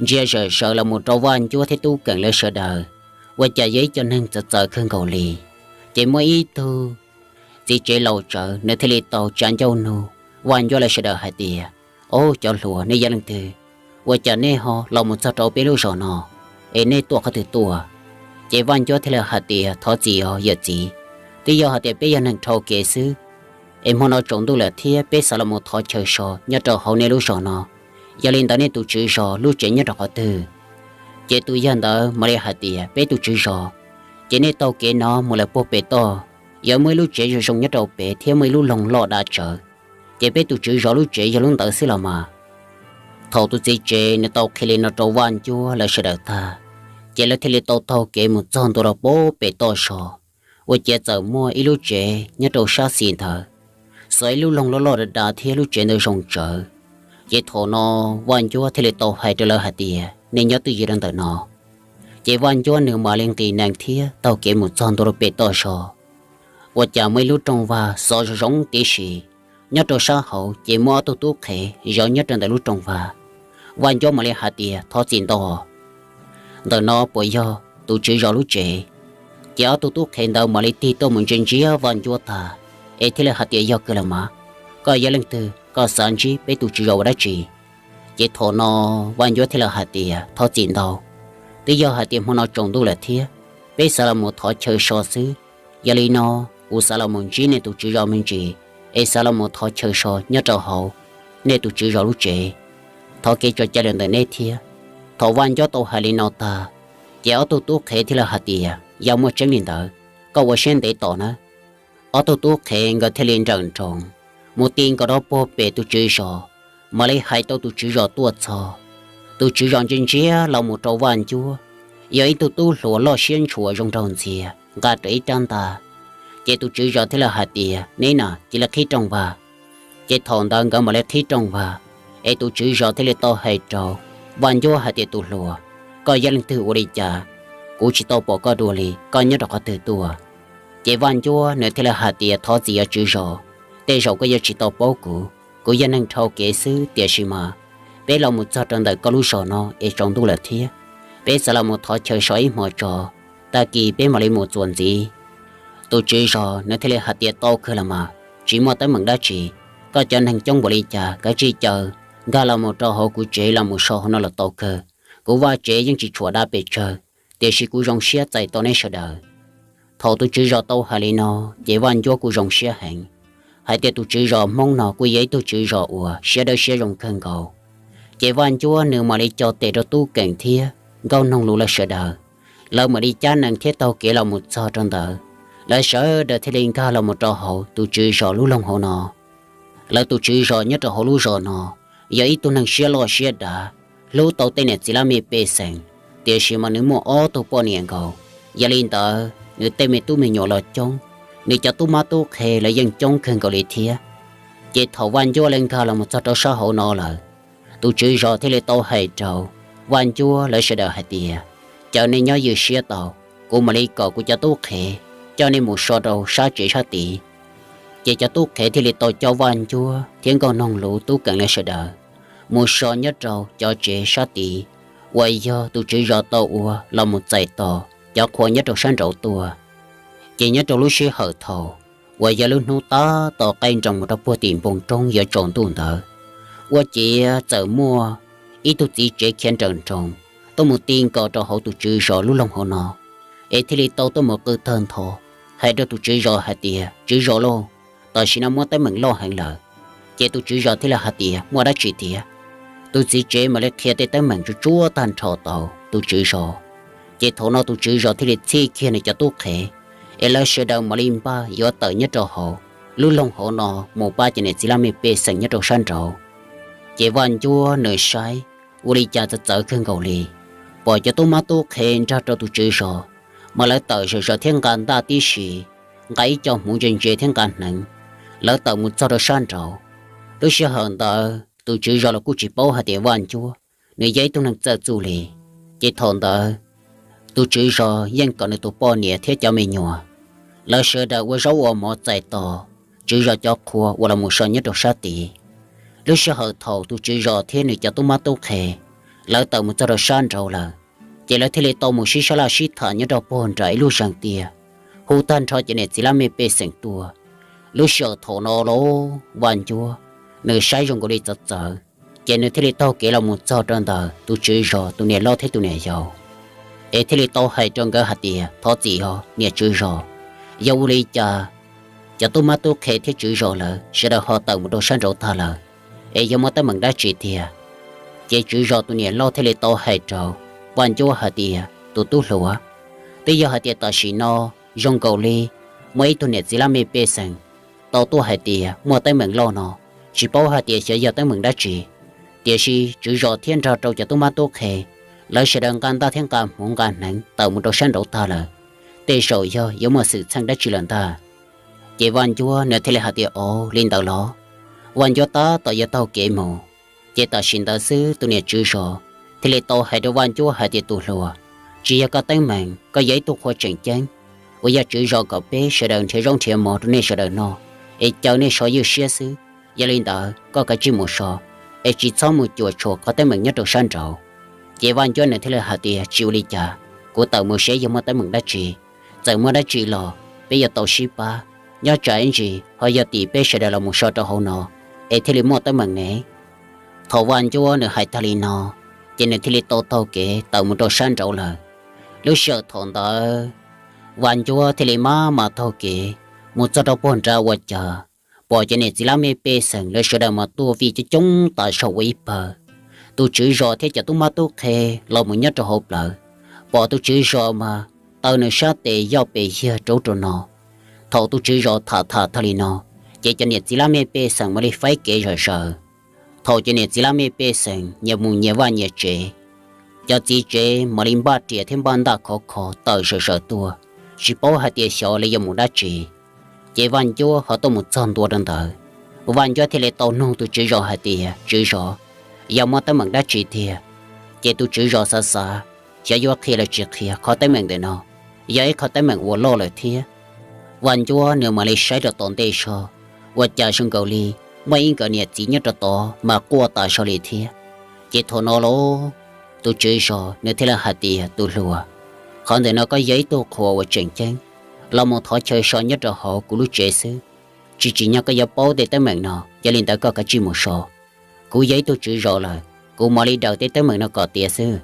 ntsia zawm zaws los mus rau Vaj Ncuab thiab Tub Keem lawv sawv daws, ua cas yog ib co neeg txawv txawv kawg nkaus li. Ces muaj ib tug txiv tsev laus tsawv nws thiaj li tau tsa ncauj nug Vaj Ncuab lawv sawv daws hais tias, Au, cov hluas, nej yog leej twg? Ua cas nej ho los mus txog rau peb lub zos no, es nej tuaj qhov twg tuaj? Ces Vaj Ncuab thiaj li hais tias, Thov txim os yawm txiv, twb yog hais tias peb yog neeg dhau kev xwb, es hmo no tsaus ntuj lawm thiab peb xav los mus thov chaw so nyob rau hauv nej lub zos no. Yog li ntawd nej tus tswv zos lub tsev nyob rau qhov twg? Ces tus yawg ntawd mam li hais tias, Peb tus tswv zos, ces nej taug kev no mus lawm puag pem toj, yuav muaj ib lub tsev zoo zoo nyob rau pem thiab muaj ib lub loog loj dav tsawv. ces peb tus tswv zos lub tsev yog lub ntawd xwb los mas. Thaum tus txiv tsev nws tau qhia li no rau Vaj Ncuab lawv sawv daws tag, ces lawv thiaj li tau taug kev mus txog ntua rau pem toj zos, ua ciav txawm muaj ib lub tsev nyob rau sab xis ntawd, xov ib lub loog loj loj dav dav thiab lub tsev ntawd zoo tsawv. Ces thaum no Vaj Ncuab thiaj li tau hais rau lawv hais tias nej nyob twj ywm rau ntawm no. Ces Vaj Ncuab nws mam li nqis nees thiab taug kev mus txog ntua rau pem toj zos, ua cas muaj ib lub rooj vag xov zoo zoo tib si nyob rau sab hauv, ces muaj ob tug tub qhev zaum nyob rau ntawm lub rooj vag. Vaj Ncuab mam li hais tias thov txim ntau, ntawm no puas yog tus tswv zos lub tsev? Ces ob tug tub qhev ntawd mam li tig tuaj mus ntsia ntsia Vaj Ncuab tag, es thiaj li hais tias yog kawg los mas, koj yog leej twg, koj xav ntsib peb tus tswv zos ua dab tsi? Ces thaum no Vaj Ncuab thiaj li hais tias thov txim ntau, twb yog hais tias hmo no tsaus ntuj lawm thiab, peb xav los mus thov chaw so xwb. Yog li no, kuv xav los mus ntsib nej tus tswv zos me ntsis, es xav los mus thov chaw so nyob rau hauv nej tus tswv zos lub tsev. Thov kev tso cai los ntawm nej thiab. Thaum Vaj Ncuab tau hais li no tag, ces ob tug tub qhev thiaj li hais tias yog muaj tseeb li ntawd, koj ua siab ntev tos nawb. Ob tug tub qhev nkawd thiaj li nrawm nroos mus ti nkaus rau puag pem tus tswv zos, mam li hais rau tus tswv zos tuaj txog. Tus tswv zos ntsia ntsia los mus rau Vaj Ncuab, yog ib tug tub hluas loj siab ntshua zoo nraug ntxiag nqa rawv ib rab ntaj. Ces tus tswv zos thiaj li hais tias neb na cia li qhib rooj vag. Ces thaum ntawd nkawd mam li qhib rooj vag, es tus tswv zos thiaj li tau hais rau Vaj Ncuab hais tias tus hluas, koj yog leej twg ua li cas, kuv tsis tau pom koj dua li, koj nyob rau qhov twg tuaj? Ces Vaj Ncuab nws thiaj li hais tias thov txim os tswv zos, tej zaum koj yuav tsis tau paub kuv, kuv yog neeg dhau kev xwb, tiam sis mas peb los mus txog rau ntawm koj lub zos no es tsaus ntuj lawm thiab, peb xav los mus thov chaw so ib hmos tso, tag kis peb mam li mus txuas ntxiv. Tus tswv zos nws thiaj li hais tias tau kawg los mas, tsis muaj teeb meem dab tsi, koj cov neeg coob npaum li cas kav tsij caw nkag los mus rau hauv kuv tsev los mus so hauv no los tau kawg. Kuv vaj tsev yeej tsis tshuam dab pes tsawg, tiam sis kuv zoo siab txais tos nej sawv daws. Thaum tus tswv zos tau hais li no, ces Vaj Ncuab kuj zoo siab heev, hais tias tus tswv zos Hmoob no kuj yog ib tug tswv zos uas siab dawb siab zoo kawg nkaus. Ces Vaj Ncuab nws mam li co tes rau Tub Keem thiab Nkauj Noog Luv lawv sawv daws, lawv mam li cab nees thiab taug kev los mus txog rau ntawd. Lawv sawv daws thiaj li nkag los mus rau hauv tus tswv zos lub loog hauv no. Lawv tus tswv zos nyob rau hauv lub zos no yog ib tug neeg siab loj siab dav, hlub tau tej niam txiv laj mej pej xeem, tiam sis mas nws muaj ob tug poj niam nkaus. Yog li ntawd nws tej me tub me nyuam los coob, nws cov tub mab tub qhe los yeej coob kawg nkaus li thiab. Ces thaum Vaj Ncuab lawv nkag los mus txog rau sab hauv no lawm, tus tswv zos thiaj li tau hais rau Vaj Ncuab lawv sawv daws hais tias, caw nej nyob ywj siab tau, kuv mam li kom kuv cov tub qhev coj nej mus so rau sab tsev sab tid. Ces cov tub qhev thiaj li tau coj Vaj Ncuab thiab Nkauj Noog Luv, Tub Keem lawv sawv daws mus so nyob rau cov tsev sab tid uas yog tus tswv zos tau ua los mus txais tos cov qhua nyob rau sab nraud tuaj. Ces nyob rau lub sij hawm thaum uas yog lub hnub tab tom qaij nroos mus rau puag tim npoo roob yuav tsaus ntuj ntawd, ua ciav txawm muaj ib tug txiv tsev khiav nrawm nroos tuaj mus ti nkaus rau hauv tus tswv zos lub loog hauv no, es thiaj li tau tuaj mus qw tawg ntho hais rau tus tswv zos hais tias, tswv zos lauj, tam sim no muaj teeb meem loj heev lawm. Ces tus tswv zos thiaj li hais tias, muaj dab tsi tiag? Tus txiv tsev mam li qhia tej teeb meem tsuas tsuab tag nrho tau tus tswv zos. Ces thaum no tus tswv zos thiaj li txhij kiag nws cov tub qhev, es lawv sawv daws mam li npaj yuav tawm nyob rau hauv lub loog hauv no mus pab cov niam txiv laj mej pej xeem nyob rau sab nraud. Ces Vaj Ncuab nws saib ua li cas txawv txawv kawg nkaus li, pom cov tub mab tub qhe nrog rau tus tswv zos mas lawv tawm zom zaws thiab nqa ntaj tib si, nqa ib co hmuv ntse ntse thiab nqa hneev, lawv tawm mus txog rau sab nraud. Lub sij hawm ntawd tus tswv zos los kuj tsis paub hais tias Vaj Ncuab nws yog ib tug neeg txawj txuj li. Ces thaum ntawd tus tswv zos yeej kom nws tus poj niam thiab cov me nyuam, lawv sawv daws ua zaub ua mov txais tos tswv zos cov qhua uas los mus so nyob rau sab tid. Lub sij hawm thaum tus tswv zos thiab nws cov tub mab tub qhe lawv tawm mus txog rau sab nraud lawm, ces lawv thiaj li tau mus sib sab laj sib tham nyob rau puag nram ib lub zeeg tiaj, hu tag nrho cov niam txiv laj mej pej xeem tuaj. Lub sij hawm thaum no los Vaj Ncuab nws saib zoo nkaus li txawv txawv, ces nws thiaj li taug kev los mus txog rau ntawm tus tswv zos tus niam loj thiab tus niam yau, es thiaj li tau hais rau nkawd hais tias, thov txim os niam tswv zos, yog ua li cas cov tub mab tub qhe thiab tswv zos lawv sawv daws ho tawm mus rau sab nraud tag lawm, es yog muaj teeb meem dab tsi tiag? Ces tswv zos tus niam loj thiaj li tau hais rau Vaj Ncuab hais tias, tus tub hluas, twb yog hais tias tam sim no zoo nkaus li muaj ib tug niam txiv laj mej pej xeem tau tuaj hais tias muaj teeb meem loj no, tsis paub hais tias xyov yog teeb meem dab tsi. Tiam sis tswv zos thiab nrog rau cov tub mab tub qhe, lawv sawv daws nqa ntaj thiab nqa hmuv nqa hneev tawm mus rau sab nraud tag lawm. Tej zaum yog yuav muaj xwm txheej dab tsi lawm ntag. Ces Vaj Ncuab nws thiaj li hais tias, Ov, li ntawd los? Vaj Ncuab tab tom yuav taug kev mus, ces tam sim ntawd xwb tus niam tswv zos thiaj li tau hais rau Vaj Ncuab hais tias, Tus hluas, tsis yog koj teeb meem, koj yog ib tug qhua tseem ceeb uas yog tswv zos kom peb sawv daws nrhiav zaub nrhiav mov rau nej sawv daws noj, es caw nej sov ywj siab xwb. Yog li ntawd koj kav tsij mus so, es tsis txhob mus cuam tshuam qhov teeb meem nyob rau sab nraud. Ces Vaj Ncuab nws thiaj li hais tias, Tsis ua li cas, kuv tawm mus seb yog muaj teeb meem dab tsi. Txawm muaj dab tsi los peb yuav tau sib pab, nyob tsam ib ntsis ho yog tim peb sawv daws los mus so rau hauv no, es thiaj li muaj teeb meem ne. Thaum Vaj Ncuab nws hais tag li no, ces nws thiaj li tau taug kev tawm mus rau sab nraud lawm. Lub sij hawm thaum ntawd, Vaj Ncuab thiaj li maj mam taug kev mus txog rau puag nrad ua cas pom cov niam txiv lab mej pej xeem lawv sawv daws mas tuaj vij coob coob tas zog ua ib pawg. Tus tswv zos thiab cov tub mab tub qhe los mus nyob rau hauv plawv, pom tus tswv zos mas taw nws sab tes yoj pes yag rau ub rau no. Thaum tus tswv zos tham tham tag li no, ces cov niam txiv lab mej pej xeem mam li faib kev zom zaws. Thaum cov niam txiv lab mej pej xeem nyias mus nyias vaj nyias tsev, cov txiv tsev mam li npaj riam thiab npaj ntaj khov kho tawm zom zaws tuaj, tsis paub hais tias xyov lawv yuav mus dab tsi. Ces Vaj Ncuab ho tuaj mus txog ntua rau ntawd, Vaj Ncuab thiaj li tau nug tus tswv zos hais tias, Tswv zos, yog muaj teeb meem dab tsi tiag? Ces tus tswv zos xav xav, xyov yuav qhia los tsis qhia qhov teeb meem ntawm no, yog ib qhov teeb meem uas loj lawm thiab. Vaj Ncuab nws mam li saib rau tom ntej zog, ua cas zoo nkaus li muaj ib nkawm niam txiv nyob rau tod mas quaj tas zog li thiab. Ces thaum no los tus tswv zos nws thiaj li hais tias, Tus hluas, qhov ntawm no koj yog ib tug qhua uas tseem ceeb, los mus thov chaw so nyob rau hauv kuv lub tsev xwb. Tsis tsim nyog koj yuav paub tej teeb meem no, yog li ntawd koj kav tsij mus so. Kuv yog ib tug tswv zos lawm, kuv mam li daws tej teeb meem no kom tiav xwb.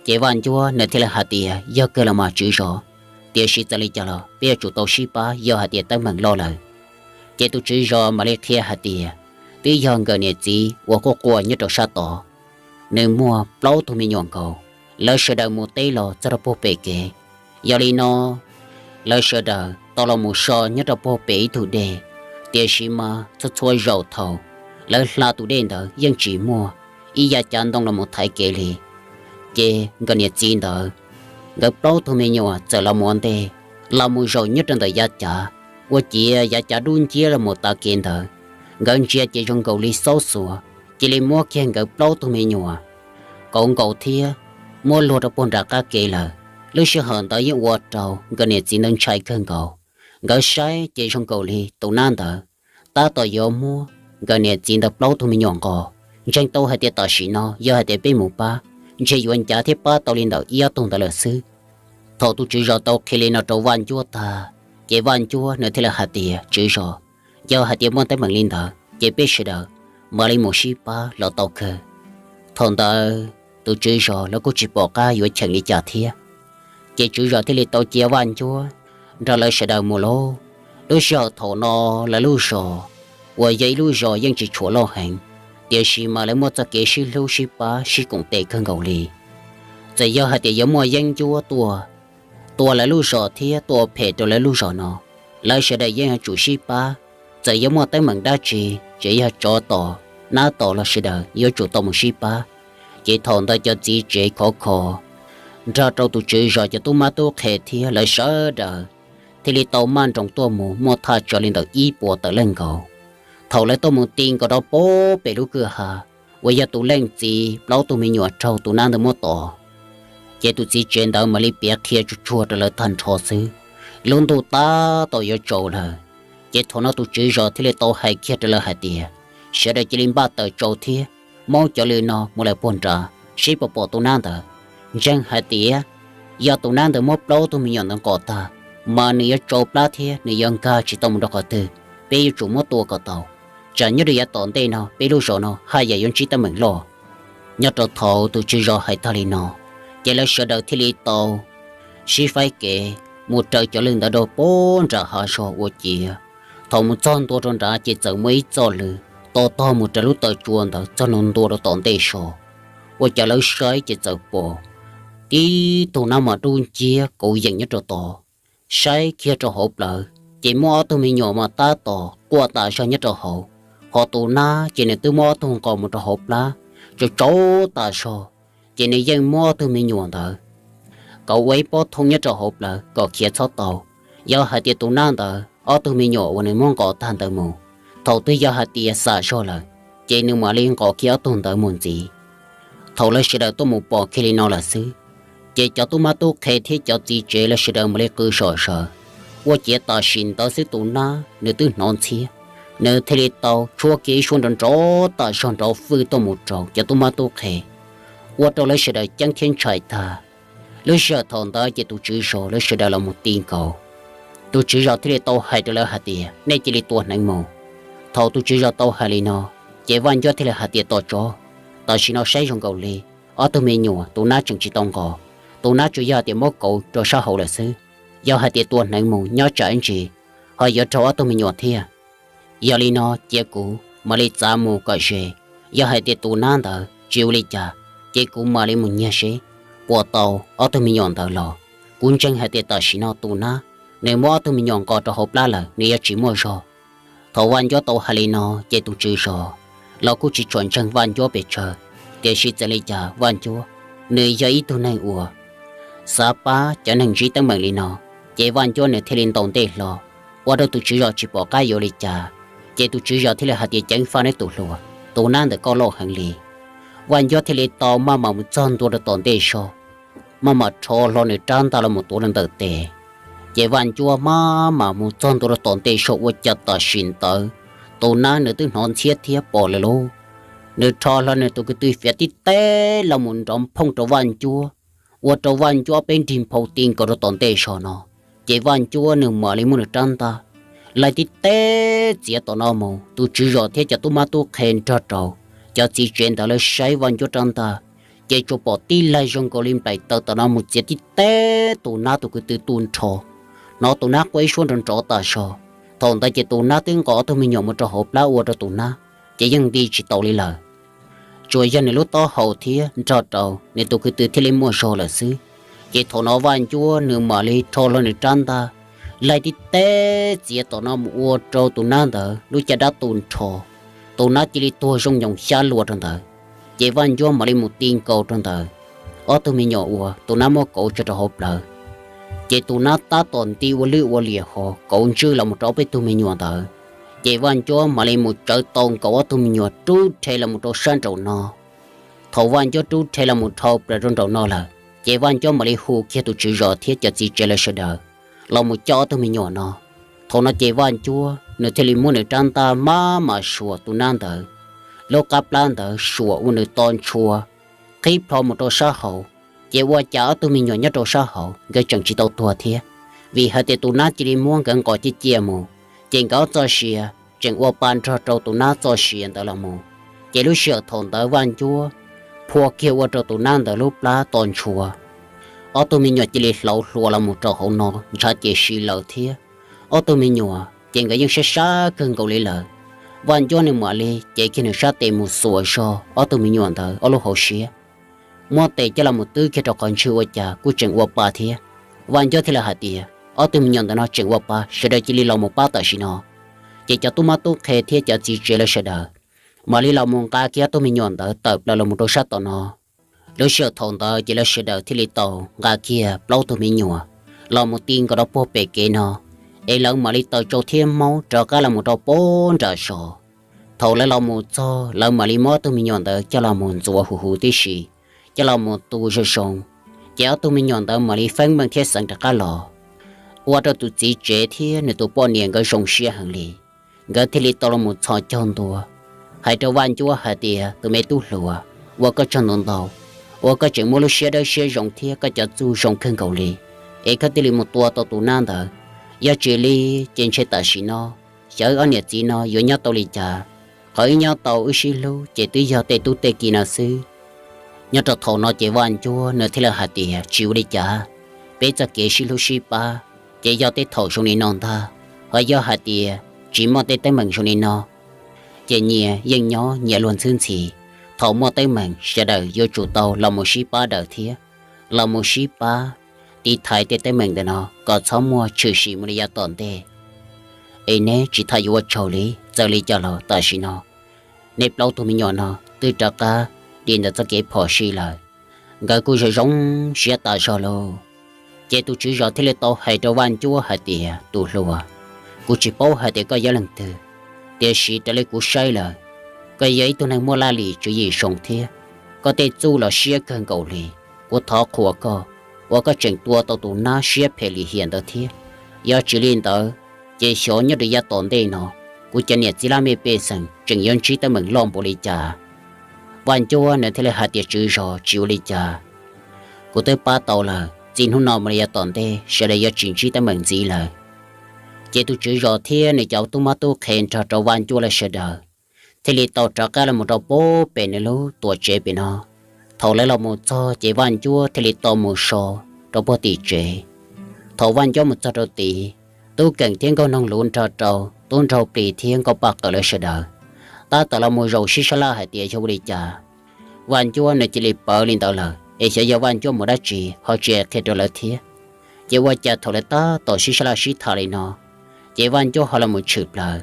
Ces Vaj Ncuab nws thiaj li hais tias, Yog kawg los mas tswv zos, tiam sis txawm li cas los peb yuav tsum tau sib pab yog hais tias teeb meem loj lawm. Ces tus tswv zos mam li qhia hais tias, Twb yog nkawm niam txiv uas quaj quaj nyob rau sab tod, nws muaj plaub tug me nyuam nkaus, lawv sawv daws mus teb los txog rau puag pem kev. Yog li no, lawv sawv daws tau los mus so nyob rau puag pem ib tug dej, tiam sis mas txhua txhua zaus thaum lawv hla tus dej ntawd yeej tsis muaj ib yav cav ntoo los mus thaiv kev li. Ces nkawm niam txiv ntawd, nkawd plaub tug me nyuam txawm los mus ua ntej, los mus zaum nyob rau ntawm yav cav, ua ciav yav cav dub nciab los mus tav kev ntawd. Nkawd ntsia ces zoo nkaus li xaub xuav, cia li muab kiag nkawd plaub tug me nyuam kauv nkaus thiab muab luag rau puag nram qab kev lawm. Lub sij hawm ntawd yeej ua rau nkawm niam txiv ntawd ntshai kawg nkaus. Nkawd saib ces zoo nkaus li tus nab ntawd tab tom yuav muab nkawm niam txiv ntawd plaub tug me nyuam nqos. Ntseeg tau hais tias tam sim no yog hais tias peb mus pab, ntshe yuav ncav thiab pab tau li ntawm ib ob tug ntawd lawm xwb. Thaum tus tswv zos tau qhia li no rau Vaj Ncuab tag, ces Vaj Ncuab nws thiaj li hais tias, Tswv zos, yog hais tias muaj teeb meem li ntawd ces peb sawv daws mam li mus sib pab los tau kawg. Thaum ntawd tus tswv zos lawv kuj tsis pom qab yuav cheem li cas thiab. Ces tswv zos thiaj li tau cia Vaj Ncuab nrog lawv sawv daws mus lauj. Lub sij hawm thaum no lawv lub zos uas yog ib lub zos yeej tsis tshua loj heev, tiam sis mas lawv muaj txoj kev sib hlub sib pab sib koom tes kawg nkaus li. Txawm yog hais tias yuav muaj yeeb ncuab tuaj tua lawv lub zos thiab tua phem rau lawv lub zos no, lawv sawv daws yeej yuav tsum sib pab. Txawm yuav muaj teeb meem dab tsi, tseem yog tsov tom nab tom los sawv daws yuav tsum tau mus sib pab. Ces thaum ntawd cov txiv tsev khov kho nrog rau tus tswv zos cov tub mab tub qhe thiab lawv sawv daws thiaj li tau maj nroos tuaj mus muaj thaj tsam li ntawm ib puas tawm leej nkaus. Thaum lawv tuaj mus ti nkaus rau puag pem lub kwj ha uas yog tus leej txiv plaub tug me nyuam raug tus nab ntawd muab tom, ces tus txiv tsev ntawd mam li piav qhia tsuag tsuag rau lawv tag nrho xwb. Lub ntuj tab tom yuav tsaus lawm, ces thaum no tus tswv zos thiaj li tau hais kiag rau lawv hais tias, Sawv daws cia li npaj taws tsau thiab muab cov lw no mus lawm puag nrad seb puas pom tus nab ntawd. Ntseeg hais tias yog tus nab ntawd muab plaub tug me nyuam ntawd nqos tag, mas nws yuav tsau plab thiab nws yuav nkag tsis tau mus rau qhov twg. Peb yuav tsum muab tua kom tau, tsam nyob rau yav tom ntej no peb lub zos no haj yam yuav ntsib teeb meem loj. Nyob rau thaum tus tswv zos hais tag li no, ces lawv sawv daws thiaj li tau sib faib kev mus raws cov lw ntawd rau puag nram hav zog ua ciav. Thaum mus txog ntua rau nrad ces txawm muaj ib txoj lw to tog mus raws lub taw tsua ntawd txog ntua rau tom ntej zog. Ua cas lawv saib ces txawm pom tib tug nab mas dub nciab kauv yees nyob rau tod. Saib kiag rau hauv plawv ces muaj ob tug me nyuam mas tab tom quaj tas zog nyob rau hauv. Ho tus nab ces nws twb muab ob tug nqos mus rau hauv plab tsau tsau tas zog, ces nws yeej muab ob tug me nyuam ntawd kauv ua ib pob thooj nyob rau hauv plawv kom khiav txhob tau. Yog hais tias tus nab ntawd ob tug me nyuam uas nws muab nqos tag ntawd mus, thaum twg yog hais tias xam zog lawm, ces nws mam li nqos kiag ob tug ntawd mus ntxiv. Thaum lawv sawv daws tuaj mus pom kiag li no lawm xwb, ces cov tub mab tub qhe thiab cov txiv tsev lawv sawv daws mam li qw zom zaws. Ua ciav tam sim ntawd xwb tus nab nws twb hnov ntxhiab, nws thiaj li tau tshuab kiag ib suab nrov nrov tas zog nrov fwj tuaj mus rau cov tub mab tub qhe, ua rau lawv sawv daws ceeb thiab ntshai tag. Lub sij hawm thaum ntawd ces tus tswv zos lawv sawv daws los mus ti nkaus. Tus tswv zos thiaj li tau hais rau lawv hais tias, nej cia li tua hneev mus. Thaum tus tswv zos tau hais li no, ces Vaj Ncuab thiaj li hais tias, tos tso, tam sim no saib zoo nkaus li ob tug me nyuam tus nab tseem tsis tau nqos, tus nab tsuas yog hais tias muab kauv rau sab hauv lawm xwb. Yog hais tias tua hneev mus nyob tsam ib ntsis ho yuav raug ob tug me nyuam thiab. Yog li no cia kuv mam li txav mus kom ze, yog hais tias tus nab ntawd tsis ua li cas, ces kuv mam li mus nyiag seb puas tau ob tug me nyuam ntawd los. Kuv ntseeg hais tias tam sim no tus nab nws muab ob tug me nyuam nqos rau hauv plab lawm, nws yuav tsis muaj zog. Thaum Vaj Ncuab tau hais li no, ces tus tswv zos los kuj tsis tshua ntseeg Vaj Ncuab pes tsawg, tiam sis txawm li cas Vaj Ncuab nws yog ib tug neeg uas xav pab cov neeg ntsib teeb meem li no, ces Vaj Ncuab nws thiaj li ntaus ntej hlo, ua rau tus tswv zos tsis pom qab yuav ua li cas. Ces tus tswv zos thiaj li hais tias, ceev faj neb tus hluas, tus nab ntawm koj loj heev li. Vaj Ncuab thiaj li tau maj mam mus txog ntua rau tom ntej zog, maj mam rho hlo nws rab ntaj los mus tuav rau ntawm tes. Ces Vaj Ncuab maj mam mus txog ntua rau tom ntej zog ua cas tam sim ntawd tus nab nws twb hnov ntxhiab thiab pom lawm lauj. Nws rho hlo nws tus kwv tw fiav tib teb los mus nrov phooj rau Vaj Ncuab, ua rau Vaj Ncuab peb nrig nphau ti nkaus rau tom ntej zog no. Ces Vaj Ncuab nws mam li muab nws rab ntaj laij tib teb txiav tom no mus. Tus tswv zos thiab cov tub mab tub qhe nrog rau cov txiv tsev ntawd lawv saib Vaj Ncuab rab ntaj, ces tsuas pom tib laij zoo nkaus li nplaim taws tom no mus txiav tib teb tus nab tus kwv tw tu nrho. Hnov tus nab quaj ib suab nrov nrov tas zog. Thaum ntawd ces tus nab twb nqos ob tug me nyuam mus rau hauv plab ua rau tus nab ces yeej nti tsis tau li lawm. Tsuas yog nws lub taub hau thiab nrog rau nws tus kwv tw thiaj li muaj zog lawm xwb. Ces thaum no Vaj Ncuab nws mam li rho hlo nws rab ntaj laij tib teb txiav tom no mus ua rau tus nab ntawd lub caj dab tu nrho. Tus nab cia li tuag zoo nyoos xyab luas rau ntawd. Ces Vaj Ncuab mam li mus ti nkaus rau ntawd ob tug me nyuam uas tus nab muab kauv tso rau hauv plawv. Ces tus nab tab tom nti ua lwj ua liam ho kauv ntswj los mus rau ob peb tug me nyuam ntawd. Ces Vaj Ncuab mam li mus tsawv tau nkaus ob tug me nyuam rub rhe los mus rau sab nraum no. Thaum Vaj Ncuab rub rhe los mus dhau plaws rau nraum no lawm, ces Vaj Ncuab mam li hu kiag tus tswv zos thiab cov txiv tsev lawv sawv daws los mus coj ob tug me nyuam no. Thaum no ces Vaj Ncuab nws thiaj li muab nws rab ntaj maj mam suam tus nab ntawd lub qab plab ntawd suam ua nws to ntshua qhib plho mus rau sab hauv. Ces ua cas ob tug me nyuam nyob rau sab hauv nkawd tseem tsis tau tuag thiab, vim hais tias tus nab cia li muab nkawd nqos ciaj ciaj mus, ces nkawd ob txoj sia tseem ua pa nrog rau tus nab txoj sia ntawd los mus. Ces lub sij hawm thaum ntawd Vaj Ncuab phua kiag ua rau tus nab ntawd lub plab to ntshua. Ob tug me nyuam cia li hlauv hlua los mus rau hauv no ntshav ces si lawm thiab. Ob tug me nyuam ces nkawd yeej sab sab kawg nkaus li lawm. Vaj Ncuab nws mam li cev kiag nws sab tes mus xuas zog ob tug me nyuam ntawd ob lub hauv siab, muab tes coj los mus twb kiag rau qhov ntswg ua cas kuj tseem ua pa thiab. Vaj Ncuab thiaj li hais tias, ob tug me nyuam ntawm no tseem ua pa, sawv daws cia li los mus pab tam sim no. Ces cov tub mab tub qhe thiab cov txiv tsev lawv sawv daws mam li los mus nqa kiag ob tug me nyuam ntawd tawm plaws los mus rau sab tom no. Lub sij hawm thaum ntawd ces lawv sawv daws thiaj li tau nqa kiag plaub tug me nyuam los mus ti nkaus rau puag pem kev no, es lawv mam li taws tsau thiab maub rov qab los mus rau puag nram zos. Thaum lawv los mus txog lawv mam li muab ob tug me nyuam ntawd coj los mus ntxuav huv huv tib si, coj los mus tu zoo zoo, ces ob tug me nyuam ntawd mam li feeb meej thiab xeev rov qab los. Ua rau tus txiv tsev thiab nws tus poj niam nkawd zoo siab heev li. Nkawd thiaj li tau los mus txhos caug ntua, hais rau Vaj Ncuab hais tias, tus me tub hluas, ua koj tsaug ntau ntau uas koj tseem muaj lub siab dawb siab zoo thiab koj cov txuj zoo kawg nkaus li, es koj thiaj li mus tua tau tus nab ntawd. Yog tsis li ces ntshe tam sim no xyov ob niam txiv no yuav nyob tau li cas. Qhov wb nyob tau wb sib hlub ces twb yog tej tub tej ki no xwb. Nyob rau thaum no ces Vaj Ncuab nws thiaj li hais tias, tsis ua li cas, peb txoj kev sib hlub sib pab ces yog tej thaum zoo li no ntag. Ho yog hais tias tsis muaj tej teeb meem zoo li no, ces nyias yeej nyob nyias luag ntxhwb ntxhi. Thaum muaj teeb meem sawv daws yuav tsum tau los mus sib pab daws thiab, los mus sib pab tiv thaiv tej teeb meem ntawm no kom txhob muaj tshwm sim mus li yav tom ntej. es neb tsis tham yuav ua tsaug li. Txawm li cas los tam sim no nej plaub tug me nyuam no twb rov qab dim ntawm txoj kev phom sij lawm. Nkawd kuj zoo zoo siab tas zog lauj. Ces tus tswv zos thiaj li tau hais rau Vaj Ncuab hais tias, tus hluas, kuv tsis paub hais tias koj yog leej twg, tiam sis raws li kuv saib lawm, koj yog ib tug neeg muaj laj lim tswv yim zoo thiab koj tej txuj los siab kawg nkaus li. Kuv thov qhuas koj uas koj tseem tua tau tus nab siab phem lim hiam ntawd thiab. Yog tsis li ntawd, ces xyov nyob rau yav tom ntej no kuv cov niam txiv laj mej pej xeem tseem yuav ntsib teeb meem loj npaum li cas. Vaj Ncuab nws thiaj li hais tias, tswv zos, tsis ua li cas, kuv twb pab tau lawm, txij hnub no mus li yav tom ntej sawv daws yuav tsis ntsib teeb meem ntxiv lawm. Ces tus tswv zos thiab nws cov tub mab tub qhe nrog rau Vaj Ncuab lawv sawv daws thiaj li tau rov qab los mus rau puag pem nws lub tuam tsev pem no. Thaum lawv los mus txog ces Vaj Ncuab thiaj li tau mus so rau puag tim tsev. Thaum Vaj Ncuab mus txog rau tid, Tub Keem thiab Nkauj Noog Luv nrog rau Tub Nraug Plis thiab Nkauj Paj Qawm lawv sawv daws tab tom los mus zaum sib sab laj hais tias yog ua li cas Vaj Ncuab nws cia li pawv li ntawd lawm, es xyov yog Vaj Ncuab mus dab tsi ho tsis qhia rau lawv thiab. Ces ua cas thaum lawv tab tom sib sab laj sib tham li no, ces Vaj Ncuab ho los mus tshwm plaws.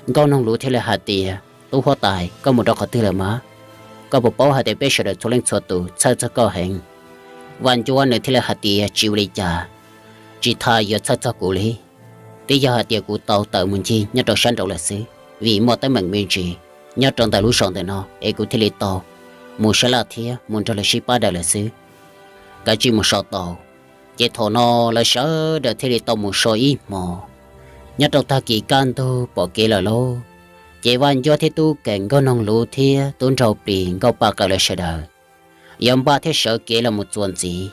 Nkauj Noog Luv thiaj li hais tias, tub huab tais, koj mus rau qhov twg lawm mas? Koj puas paub hais tias peb sawv daws txhua leej txhua tus txhawj txog koj heev? Vaj Ncuab nws thiaj li hais tias, tsis ua li cas, tsis tas yuav txhawj txog kuv li. Twb yog hais tias kuv tau tawm mus ncig nyob rau sab nraud lawm xwb, vim muaj teeb meem me ntsis nyob rau ntawm lub zos ntawm no es kuv thiaj li tau mus sab laj thiab mus nrog lawv sib pab daws lawm xwb. Kav tsij mus so tau. Ces thaum no lawv sawv daws thiaj li tau mus so ib hmo. Nyob rau tag kis kaj ntug pom kev lawm lauj, ces Vaj Ncuab thiab Tub Keem, Nkauj Noog Luv thiab Tub Nraug Plis, Nkauj Paj Qawm lawv sawv daws yuav npaj thiab sawv kev los mus txuas ntxiv.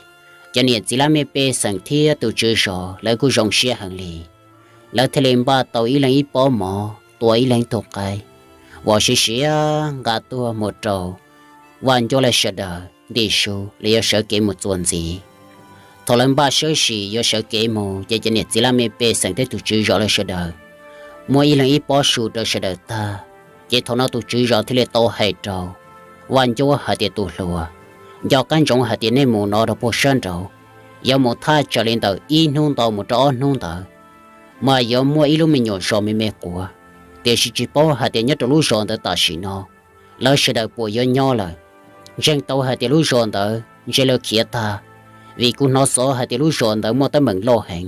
Cov niam txiv laj mej pej xeem thiab tus tswv zos lawv kuj zoo siab heev li. Lawv thiaj li npaj tau ib leeg ib pob mov, tua ib leeg ib tug qaib, uas siv siav nqa tuaj mus rau Vaj Ncuab lawv sawv daws ntim su los yog sawv kev mus txuas ntxiv. Thaum lawv npaj sawb sim yuav sawv kev mus, ces cov niam txiv laj mej pej xeem thiab tus tswv zos lawv sawv daws muab ib leeg ib pob su rau sawv daws tag. Ces thaum no tus tswv zos thiaj li tau hais rau Vaj Ncuab hais tias, tus hluas, nco qab ntsoov hais tias nej mus no rau puag sab nraud, yuav mus thaj tsam li ntawm ib hnub ntau mus rau ob hnub ntawd, mas yuav muaj ib lub me nyuam zos me me quav, tiam sis tsis paub hais tias nyob rau lub zos ntawd tam sim no lawv sawv daws puas yuav nyob lawm. Ntseeg tau hais tias lub zos ntawd ntshe lawv khiav tag, vim kuv hnov xov hais tias lub zos ntawd muaj teeb meem loj heev,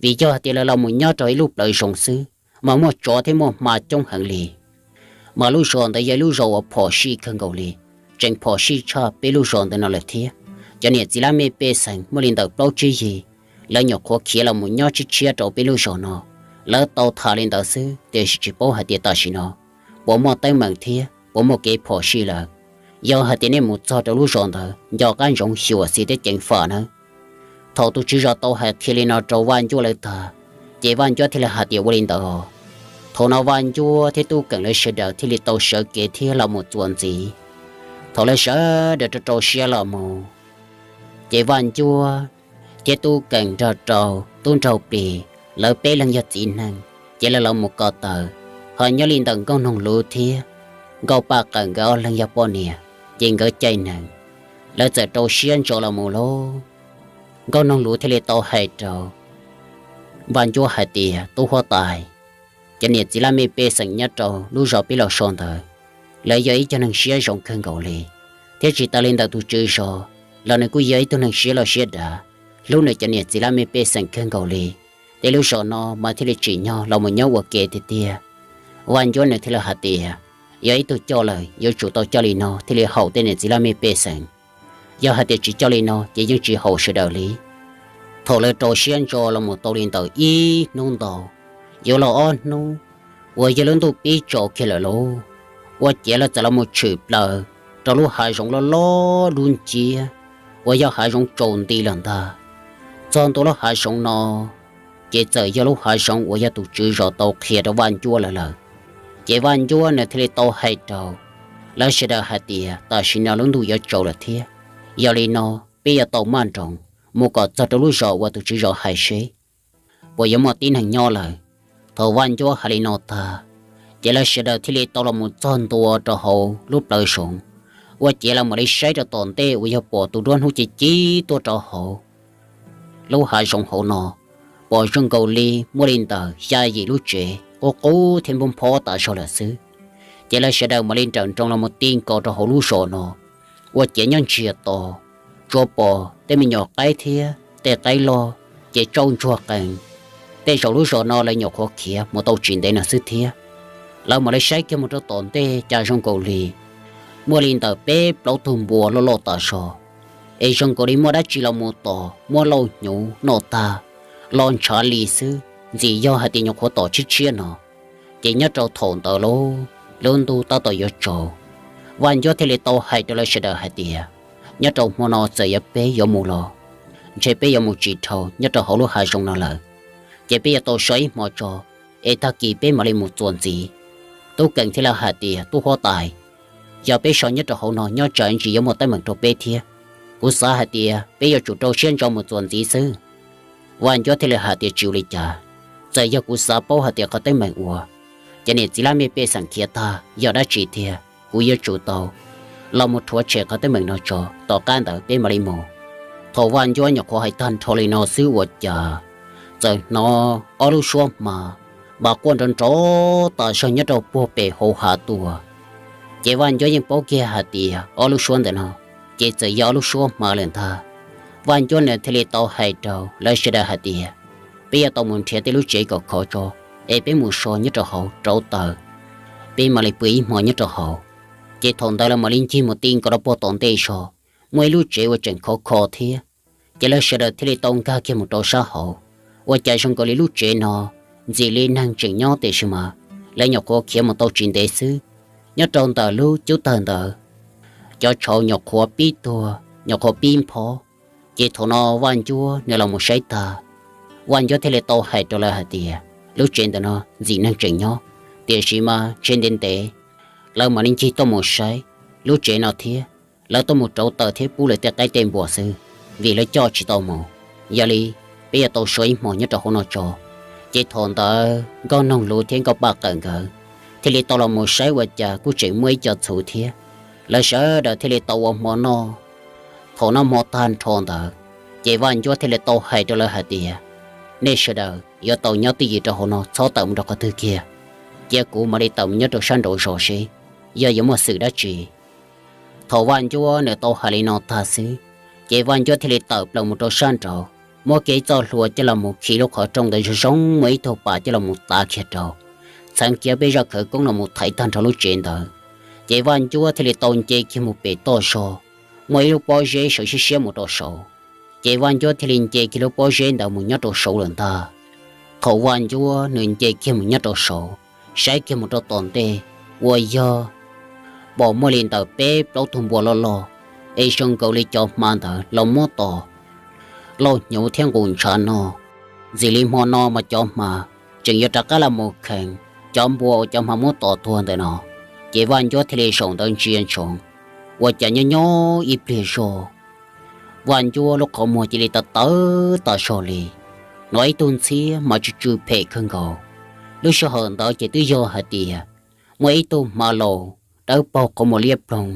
vim yog hais tias lawv los mus nyob rau ib lub plawv zoov xwb, mas muaj tsov thiab muaj hma coob heev li. Mas lub zos ntawd yog ib lub zos uas phom sij kawg nkaus li, tseem phom sij tshaj peb lub zos ntawd no lawm thiab. Cov niam txiv laj mej pej xeem muaj li ntawm plaub tsib yig, lawv nyuam qhuav khiav los mus nyob tshiab tshiab rau peb lub zos no. Lawv tau tham li ntawd xwb, tiam sis tsis paub hais tias tam sim no puas muaj teeb meem thiab puas muaj kev phom sij lawm. Yog hais tias nej mus txog rau lub zos ntawd, nco qab ntsoov xyuam xim thiab ceev faj nawb. Thaum tus tswv zos tau hais qhia li no rau Vaj Ncuab lawv tag, ces Vaj Ncuab thiaj li hais tias, ua li ntawd os. Thaum no Vaj Ncuab thiab Tub Keem lawv sawv daws thiaj li tau sawv kev thiab los mus txuas ntxiv. Thaum lawv sawv daws rau rau siab los mus, ces Vaj Ncuab thiab Tub Keem nrog rau Tub Nraug Plis, lawv peb leeg yog txiv neej, ces lawv los mus ko taw. Ho nyob li ntawm Nkauj Noog Luv thiab Nkauj Paj Qawm nkawd ob leeg yog poj niam, ces nkawd caij nees, lawv txawm rau siab ntso los mus lauj. Nkauj Noog Luv thiaj li tau hais rau Vaj Ncuab hais tias, tub huab tais, cov niam txiv laj mej pej xeem nyob rau lub zos peb los so ntawd, lawv yog ib co neeg siab zoo kawg nkaus li, thiab tsis tas li ntawd tus tswv zos los nws kuj yog ib tug neeg siab loj siab dav, hlub nws cov niam txiv laj mej pej xeem kawg nkaus li. Tej lub zos no mas thiaj li tsim nyog los mus nyob ua ke tiag tiag. Vaj Ncuab nws thiaj li hais tias, yog ib tug coj lawm yuav tsum tau coj li no thiaj li haum tej niam txiv laj mej pej xeem. Yog hais tias tsis coj li no ces yeej tsis haum sawv daws li. Thaum lawv rau siab ntso los mus tau li ntawm ib hnub ntau, yuav los ob hnub, uas yog lub ntuj pib tsaus kiag lawm lauj, ua ciav lawv txawm los mus tshwm plaws rau lub hav zoov loj loj dub nciab, uas yog hav zoov tsaus nti lawm ntag. Txog ntua lub hav zoov no, ces txawm yog lub hav zoov uas yog tus tswv zos tau qhia rau Vaj Ncuab lawv lawm. Ces Vaj Ncuab nws thiaj li tau hais rau lawv sawv daws hais tias, tam sim no lub ntuj yuav tsaus lawm thiab, yog li no peb yuav tau maj nroos mus kom txog rau lub zos uas tus tswv zos hais seb puas yuav muaj tib neeg nyob lawm. Thaum Vaj Ncuab hais li no tag, ces lawv sawv daws thiaj li tau los mus txog ntua rau hauv lub plawv zoov, ua ciav lawv mam li saib rau tom ntej uas yog pom tus duab hnub ci ci tuaj rau hauv lub hav zoov hauv no, pom zoo nkaus li muaj li ntawm xya yim lub tsev qub qub thiab nphob nphob tas zog lawm xwb. Ces lawv sawv daws mam li nrawm nroos los mus ti nkaus rau hauv lub zos no, ua ciav nyob ntsiag to, tsuas pom tej me nyuam qaib thiab tej qaib loj ces tsauj ntsuag qees. Tej zaum lub zos no lawv nyuam qhuav khiav mus tau tsis ntev no xwb thiab. Lawv mam li saib kiag mus rau tom ntej cas zoo nkaus li muaj li ntawm peb plaub tug npua loj loj tas zog, es zoo nkaus li muaj dab tsi los mus tom muab lauj hnyuv noj tag, los ntshav li xwb, ntxim yog hais tias nyuam qhuav tom tshiab tshiab no. Ces nyob rau thaum ntawd lauj, lub ntuj tab tom yuav tsaus, Vaj Ncuab thiaj li tau hais rau lawv sawv daws hais tias, nyob rau hmo no txawm yog peb yuav mus los ntshe peb yuav mus tsis dhau nyob rau hauv lub hav zoov no lawm, ces peb yuav tau so ib hmo tso, es tag kis peb mam li mus txuas ntxiv. Tub Keem thiaj li hais tias, tub huab tais, yog peb so nyob rau hauv no nyob tsam ntsis yuav muaj teeb meem rau peb thiab. Kuv xav hais tias peb yuav tsum rau siab ntso mus txuas ntxiv xwb. Vaj Ncuab thiaj li hais tias, tsis ua li cas, txawm yog kuv xav paub hais tias qhov teeb meem uas cov niam txiv laj mej pej xeem khiav tag yog dab tsi tiag, kuv yuav tsum tau los mus rhuav tshem qhov teeb meem no tso, tom qab ntawd peb mam li mus. Thaum Vaj Ncuab nyuam qhuav hais tag nrho li no xwb ua cas txawm hnov ob lub suab hma npam quaj nrov nrov tas zog nyob rau puag pem hauv hav tuaj. Ces Vaj Ncuab yeej paub kiag hais tias ob lub suab ntawm no ces txawm yog ob lub suab hma lawm ntag. Vaj Ncuab nws thiaj li tau hais rau lawv sawv daws hais tias, peb yuav tau mus nrhiav tej lub tsev kom khov tso, es peb mus so nyob rau hauv rauv taws, peb mam li pw ib hmo nyob rau hauv. Ces thaum ntawd lawv mam li ncig mus ti nkaus rau puag tom ntej zog, muaj ib lub tsev uas tseem khov kho thiab. Ces lawv sawv daws thiaj li tau nkag kiag mus rau sab hauv, ua cas zoo nkaus li lub tsev no ntxim li neeg tseem nyob tiam sis mas lawv nyuam qhuav khiav mus tau tsis ntev xwb. Nyob rau ntawm lub cub tawg ntawd, cov tshauv nyuam qhuav pib tuag nyuam qhuav pib nphob. Ces thaum no Vaj Ncuab nws los mus saib tag, Vaj Ncuab thiaj li tau hais rau lawv hais tias, lub tsev ntawm no ntxim neeg tseem nyob, tiam sis mas ntshe ntev ntev lawv mam li ncig tuaj mus saib lub tsev no thiab, lawv tuaj mus rauv taws thiab pub lawv tej qaib tej npua xwb, vim lawv coj tsis tau mus. Yog li peb yuav tau so ib hmo nyob rau hauv no tso. Ces thaum ntawd Nkauj Noog Luv thiab Nkauj Paj Qawm nkawd thiaj li tau los mus saib ua cas kuj tseem muaj ib co txhuv thiab. Lawv sawv daws thiaj li tau ua hmo noj. Thaum noj hmo tag nrho ntawd, ces Vaj Ncuab thiaj li tau hais rau lawv hais tias, nej sawv daws yuav tau nyob twj ywm rau hauv no txhob tawm mus rau qhov twg kiag, cia kuv mam li tawm mus nyob rau sab nraud zos seb yog yuav muaj xwm dab tsi. Thaum Vaj Ncuab nws tau hais li no tag xwb, ces Vaj Ncuab thiaj li tawm plaws mus rau sab nraud, muab kiag ib txoj hlua coj los mus khi lub qhov rooj ntawd zoo zoo, muab ib tug pas coj los mus tav kiag rau, txheev kiag peb zaj khawv koob los mus thaiv tag nrho lub tsev ntawd. Ces Vaj Ncuab thiaj li tau nce kiag mus pem toj zog, muaj ib lub pob zeb sawv siab siab mus rau saud. Ces Vaj Ncuab thiaj li nce kiag lub pob zeb ntawd mus nyob rau saud lawm ntag. Thaum Vaj Ncuab nws nce kiag mus nyob rau saud, saib kiag mus rau tom ntej, ua yog pom muaj li ntawm peb plaub tug npua loj loj, es zoo nkaus li cov hma ntawd los muab tom lauj hnyuv thiab nqus ntshav no. Ntxim li hmo no mas cov hma tseem yuav rov qab los mus khees cov npua uas cov hma muab tom tuag ntawm no. Ces Vaj Ncuab thiaj li zaum ntawd ntsia ntsoov, ua cas nyob nyob ib pliag zog, Vaj Ncuab lub qhov muag cia li tawv tawv tas zog li, hnov ib tug ntxhiab mas tsw tsw phem kawg nkaus. Lub sij hawm ntawd ces twb yog hais tias muaj ib tug hma laus dawb paug qhov muag liab ploog,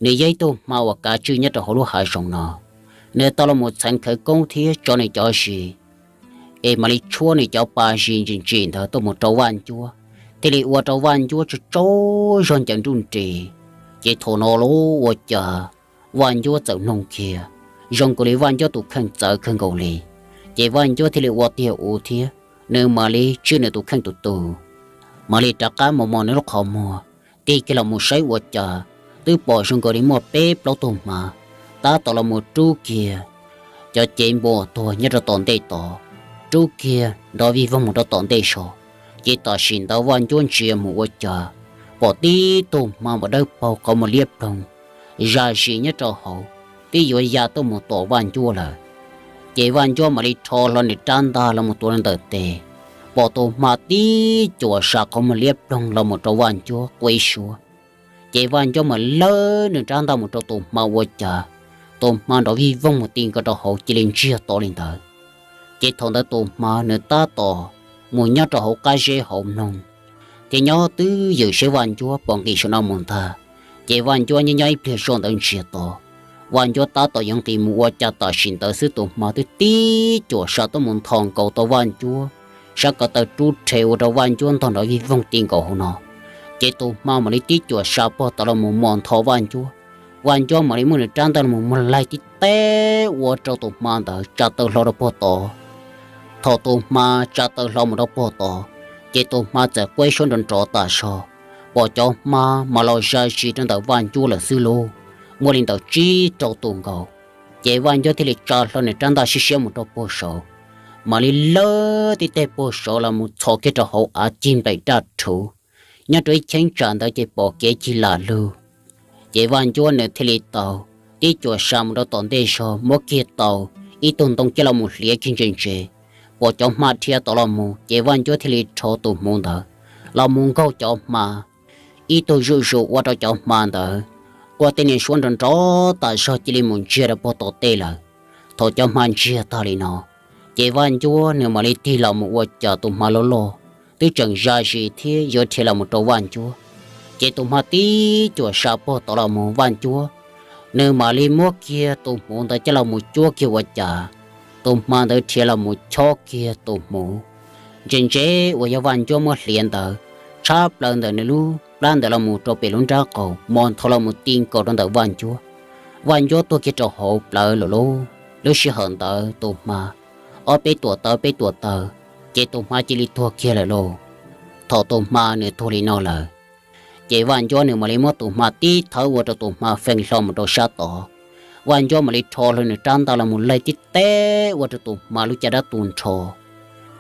nws yog ib tug hma uas kav tswj nyob rau hauv lub hav zoov no. Nws tau los mus txheev khawv koob thiab tso nws cov zis, es mam li tshuab nws cov pa zis ntsim ntsim ntawd tuaj mus rau Vaj Ncuab, thiaj li ua rau Vaj Ncuab tsaug tsaug zog ncaws nruj nris. Ces thaum no lauj ua cas Vaj Ncuab txawm mloog kiag, zoo nkaus li Vaj Ncuab tus kheej txawv kawg nkaus li. Ces Vaj Ncuab thiaj li ua tiag ua tiag, nws mam li tswj nws tus kheej tus tus, mam li rov qab mus mos nws lub qhov muag, tig kiag los mus saib ua cas twb pom zoo nkaus li muaj peb plaub tug hma tab tom los mus rub kiag cov cev npua tuag nyob rau tom ntej tod, rub kiag nrov vij voog mus rau tom ntej zog. Ces tam sim ntawd Vaj Ncuab ntsia mus ua cas pom tib tug hma uas dawb paug qhov muag liab ploog zam zis nyob rau hauv, twb yuav ya tuaj mus tom Vaj Ncuab lawm. Ces Vaj Ncuab mam li rho hlo nws rab ntaj los mus tuav ntawm tes, pom tus hma tib cuam sa qhov muag liab ploog los mus rau Vaj Ncuab quib suab. Ces Vaj Ncuab mam lawb nws rab ntaj mus rau tus hma ua cas tus hma nrov vij voog mus ti nkaus rau hauv cia li ntsiag to li ntawd. Ces thaum ntawd tus hma nws tab tom mus nyob rau hauv qab zeb hauv mloog, thiab nyob twj ywm seb Vaj Ncuab pom nqis saum no mus ntag. Ces Vaj Ncuab nyob nyob ib pliag zoj ntawd ntsiag to, Vaj Ncuab tab tom yuav nqis mus ua cas tam sim ntawd xwb tus hma twb tib cuam sa tuaj mus nthos nkaus tau Vaj Ncuab, sab ko taw rub rhe ua rau Vaj Ncuab ntog nrov vij voog ti nkaus hauv no. Ces tus hma mam li tib cuam sa puag tod los mus mos nthos Vaj Ncuab. Vaj Ncuab mam li muab nws rab ntaj los mus muag laig tib teb ua rau tus hma ntawd tsa taw hlo rau puag tod. Thaum tus hma tsa taw hlo mus rau puag tod, ces tus hma txawm quab suab nrov nrov tas zog, pom cov hma mas los zam zis rau ntawm Vaj Ncuab lawm xwb lauj, muaj li ntawm tsib rau tus nkaus. Ces Vaj Ncuab thiaj li tsa hlo nws rab ntaj siab siab mus rau puag saud, mam li lawb tib teg puag saud los mus txhos kiag rau hauv av cig nplaim daj rhuv. Nyob rau ib cheeb tsam ntawd ces pom kev cig lam lug. Ces Vaj Ncuab nws thiaj li tau tib cuam sa mus rau tom ntej zog muab kiag tau ib tug ntoo coj los mus hliav kiag ntse ntse, pom cov hma dhia tod los mus ces Vaj Ncuab thiaj li rho tus hmuv ntawd los mus nkaug cov hma, ib tug zuj zus ua rau cov hma ntawd quaj tej niag suab nrov nrov tas zog cia li mus ntsiag rau puag tom tej lawm. Thaum cov hma ntsiag tag li no, ces Vaj Ncuab nws mam li tig los mus ua cas tus hma loj loj twb tseem zam zis thiab yuav dhia los mus rau Vaj Ncuab. Ces tus hma tib cuam sa puag tod los mus Vaj Ncuab nws mam li muab kiag tus hmuv ntawd coj los mus cuab kiag ua cas tus hma ntawd dhia los mus chob kiag tus hmuv ntse ntse uas yog Vaj Ncuab muab hliav ntawd, tshab plaws ntawm nws lub plab ntawd los mus rau pem lub nrab qaum mos nthos los mus ti nkaus rau ntawm Vaj Ncuab. Vaj Ncuab tuag kiag rau hauv plawv lawm lauj. Lub sij hawm ntawd tus hma ob peb tuam taw peb tuam taw, ces tus hma cia li tuag kiag lawm lauj. Thaum tus hma nws tuag li no lawm, ces Vaj Ncuab nws mam li muab tus hma tib thawb ua rau tus hma feeb hlo mus rau sab tod. Vaj Ncuab mam li rho hlo nws rab ntaj los mus laig tib teb ua rau tus hma lub caj dab tu nrho.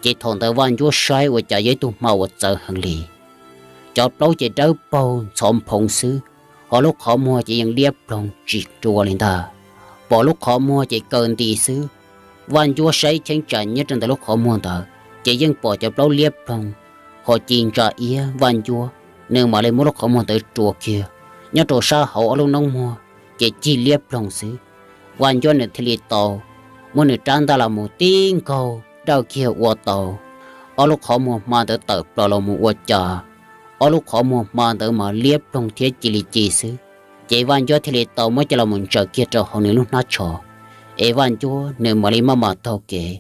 Ces thaum ntawd Vaj Ncuab saib ua cas yog ib tug hma uas txawv heev li. Cov plaub ces dawb paug ntxhov nphoov xwb, ho lub qhov muag ces yeej liab ploog tsis rua li ntag. Pom lub qhov muag ces kaw nti xwb. Vaj Ncuab saib cheeb tsam nyob rau ntawm lub qhov muag ntawd ces yeej pom cov plaub liab ploog, ho ci ntsa iab. Vaj Ncuab nws mam li muab lub qhov muag ntawd rua kiag, nyob rau sab hauv ob lub noob muag ces cig liab ploog xwb. Vaj Ncuab nws thiaj li tau muab nws rab ntaj los mus tib nkaug dawj kiag ua tau ob lub qhov muag hma ntawd tawm plaws los mus ua cas ob lub qhov muag hma ntawd mas liab ploog thiab cia li ci xwb. Ces Vaj Ncuab thiaj li tau muab coj los mus ntsaws kiag rau hauv nws lub hnab tsho, es Vaj Ncuab nws mam li maj mam taug kev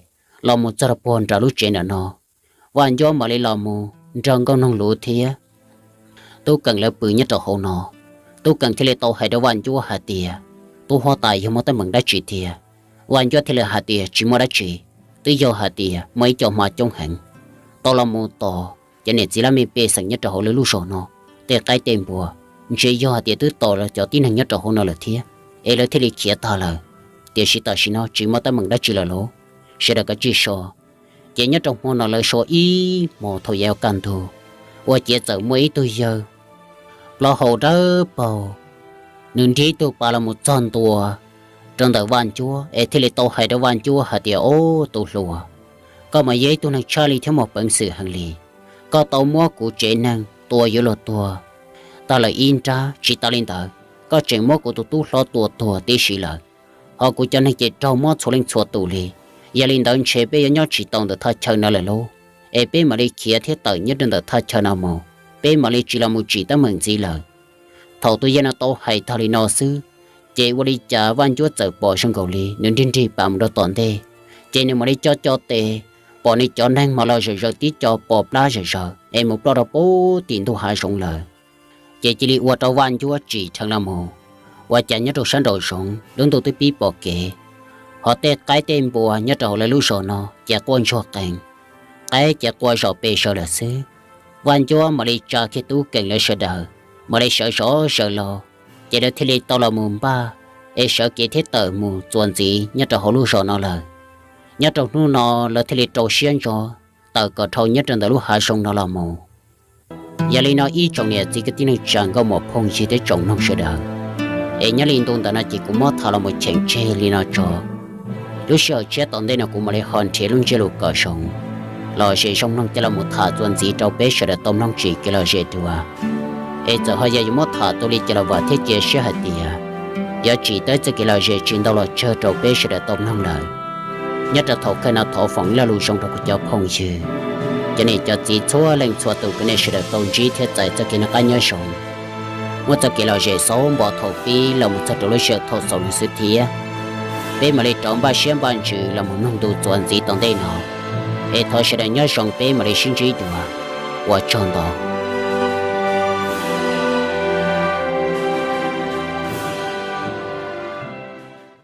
los mus txog rau puag nram lub tsev ntawm no. Vaj Ncuab mam li los mus nrog Nkauj Noog Luv thiab Tub Keem lawv pw nyob rau hauv no. Tub Keem thiaj li tau hais rau Vaj Ncuab hais tias, tub huab tais, yog muaj teeb meem dab tsi tiag? Vaj Ncuab thiaj li hais tias, tsis muaj dab tsi, twb yog hais tias muaj ib co hma coob heev tau los mus tos cov niam txiv laj mej pej xeem nyob rau hauv lawv lub zos no tej qaib tej npua, ntshe yog hais tias twb tos cov tib neeg nyob rau hauv no lawm thiab, es lawv thiaj li khiav tag lawm. Tiam sis tam sim no tsis muaj teeb meem dab tsi lawm lauj, sawv daws kav tsij so. Ces nyob rau hmo no lawv so ib hmos thaum yav kaj ntug, ua ciav txawm muaj ib tug yawg plaub hau dawb paug, nws nrig ib tug pas los mus txog ntua rau ntawm Vaj Ncuab es thiaj li tau hais rau Vaj Ncuab hais tias, ob, tus hluas, koj mas yog ib tug neeg tshaj li thiab muaj peev xwm heev li. Koj tau muab kuv tsev neeg tua yuav luag tuag tag lawm ib nrab, tsis tas li ntawd koj tseem muab kuv tus tub hlob tua tuag tib si lawm, ho kuv cov neeg ces raug mob txhua leej txhua tus li. Yog li ntawd ntshe peb yuav nyob tsis tau ntawm thaj chaw no lawm lauj, es peb mam li khiav thiab tawm nyob rau ntawm thaj chaw no mus, peb mam li tsis los mus tsim teeb meem ntxiv lawm. Thaum tus yawg no tau hais tag li no xwb, ces ua li cas Vaj Ncuab txawm pom zoo nkaus li nws nrig nrig pas mus rau tom ntej, ces nws mam li co co tes, pom nws cov neeg mas los zawm zaws tib co pos plab zawm zaws es mus ploj rau pem tim ntug hav zoov lawm. Ces cia li ua rau Vaj Ncuab tsim dheev los mus, ua cas nyob rau sab nraum zoov lub ntuj twb pib pom kev, ho tej qaib tej npua nyob rau hauv lawv lub zos no ces quaj ntsuag qees, qaib ces quaj zom pes zaws lawm xwb. Vaj Ncuab mam li tsa kiag Tub Keem lawv sawv daws mam li sawv zov sawv los, ces lawv thiaj li tau los mus npaj es sawv kev thiab tawm mus txuas ntxiv nyob rau hauv lub zos no lawm. Nyob rau hnub no lawv thiaj li rau siab ntso tawm kom dhau nyob rau ntawm lub hav zoov no los mus. Yog li no ib tsoom niam txiv kwv tij neej tsa nkauj muam phooj ywg thiab tsoom mloog sawv daws, es nyob li ntu ntawm no ces kuv muab tham los mus cheem tseg li no tso. Lub sij hawm tshiab tom ntej no kuv mam li ho nrhiav lub ntsiab lus kom zoo los zem zoo mloog coj los mus tham txuas ntxiv rau peb sawv daws tau mloog tsim kev lom zem dua. Es txawm ho yog yuav muab tham tau li cas los vam thiab cia siab hais tias yuav tsim tau txoj kev lom zem tsis ntau los tsawg rau peb sawv daws tau mloog lawm. Nyob rau thaum kawg no thov foom ib lo lus zoo rau kuv cov phooj ywg, cov niam cov txiv txhua leej txhua tus kom nej sawv daws tau ntsib thiab txais txoj kev noj qab nyob zoo. muaj txoj kev lom zem xauv npo thaum pib los mus txog rau lub sij hawm thaum xaus no xwb thiab. Peb mam li rov npaj siab npaj ntsws los mus mloog ntu txuas ntxiv tom ntej no. Es thov sawv daws nyob zoo, peb mam li sib ntsib dua. Ua tsaug ntau.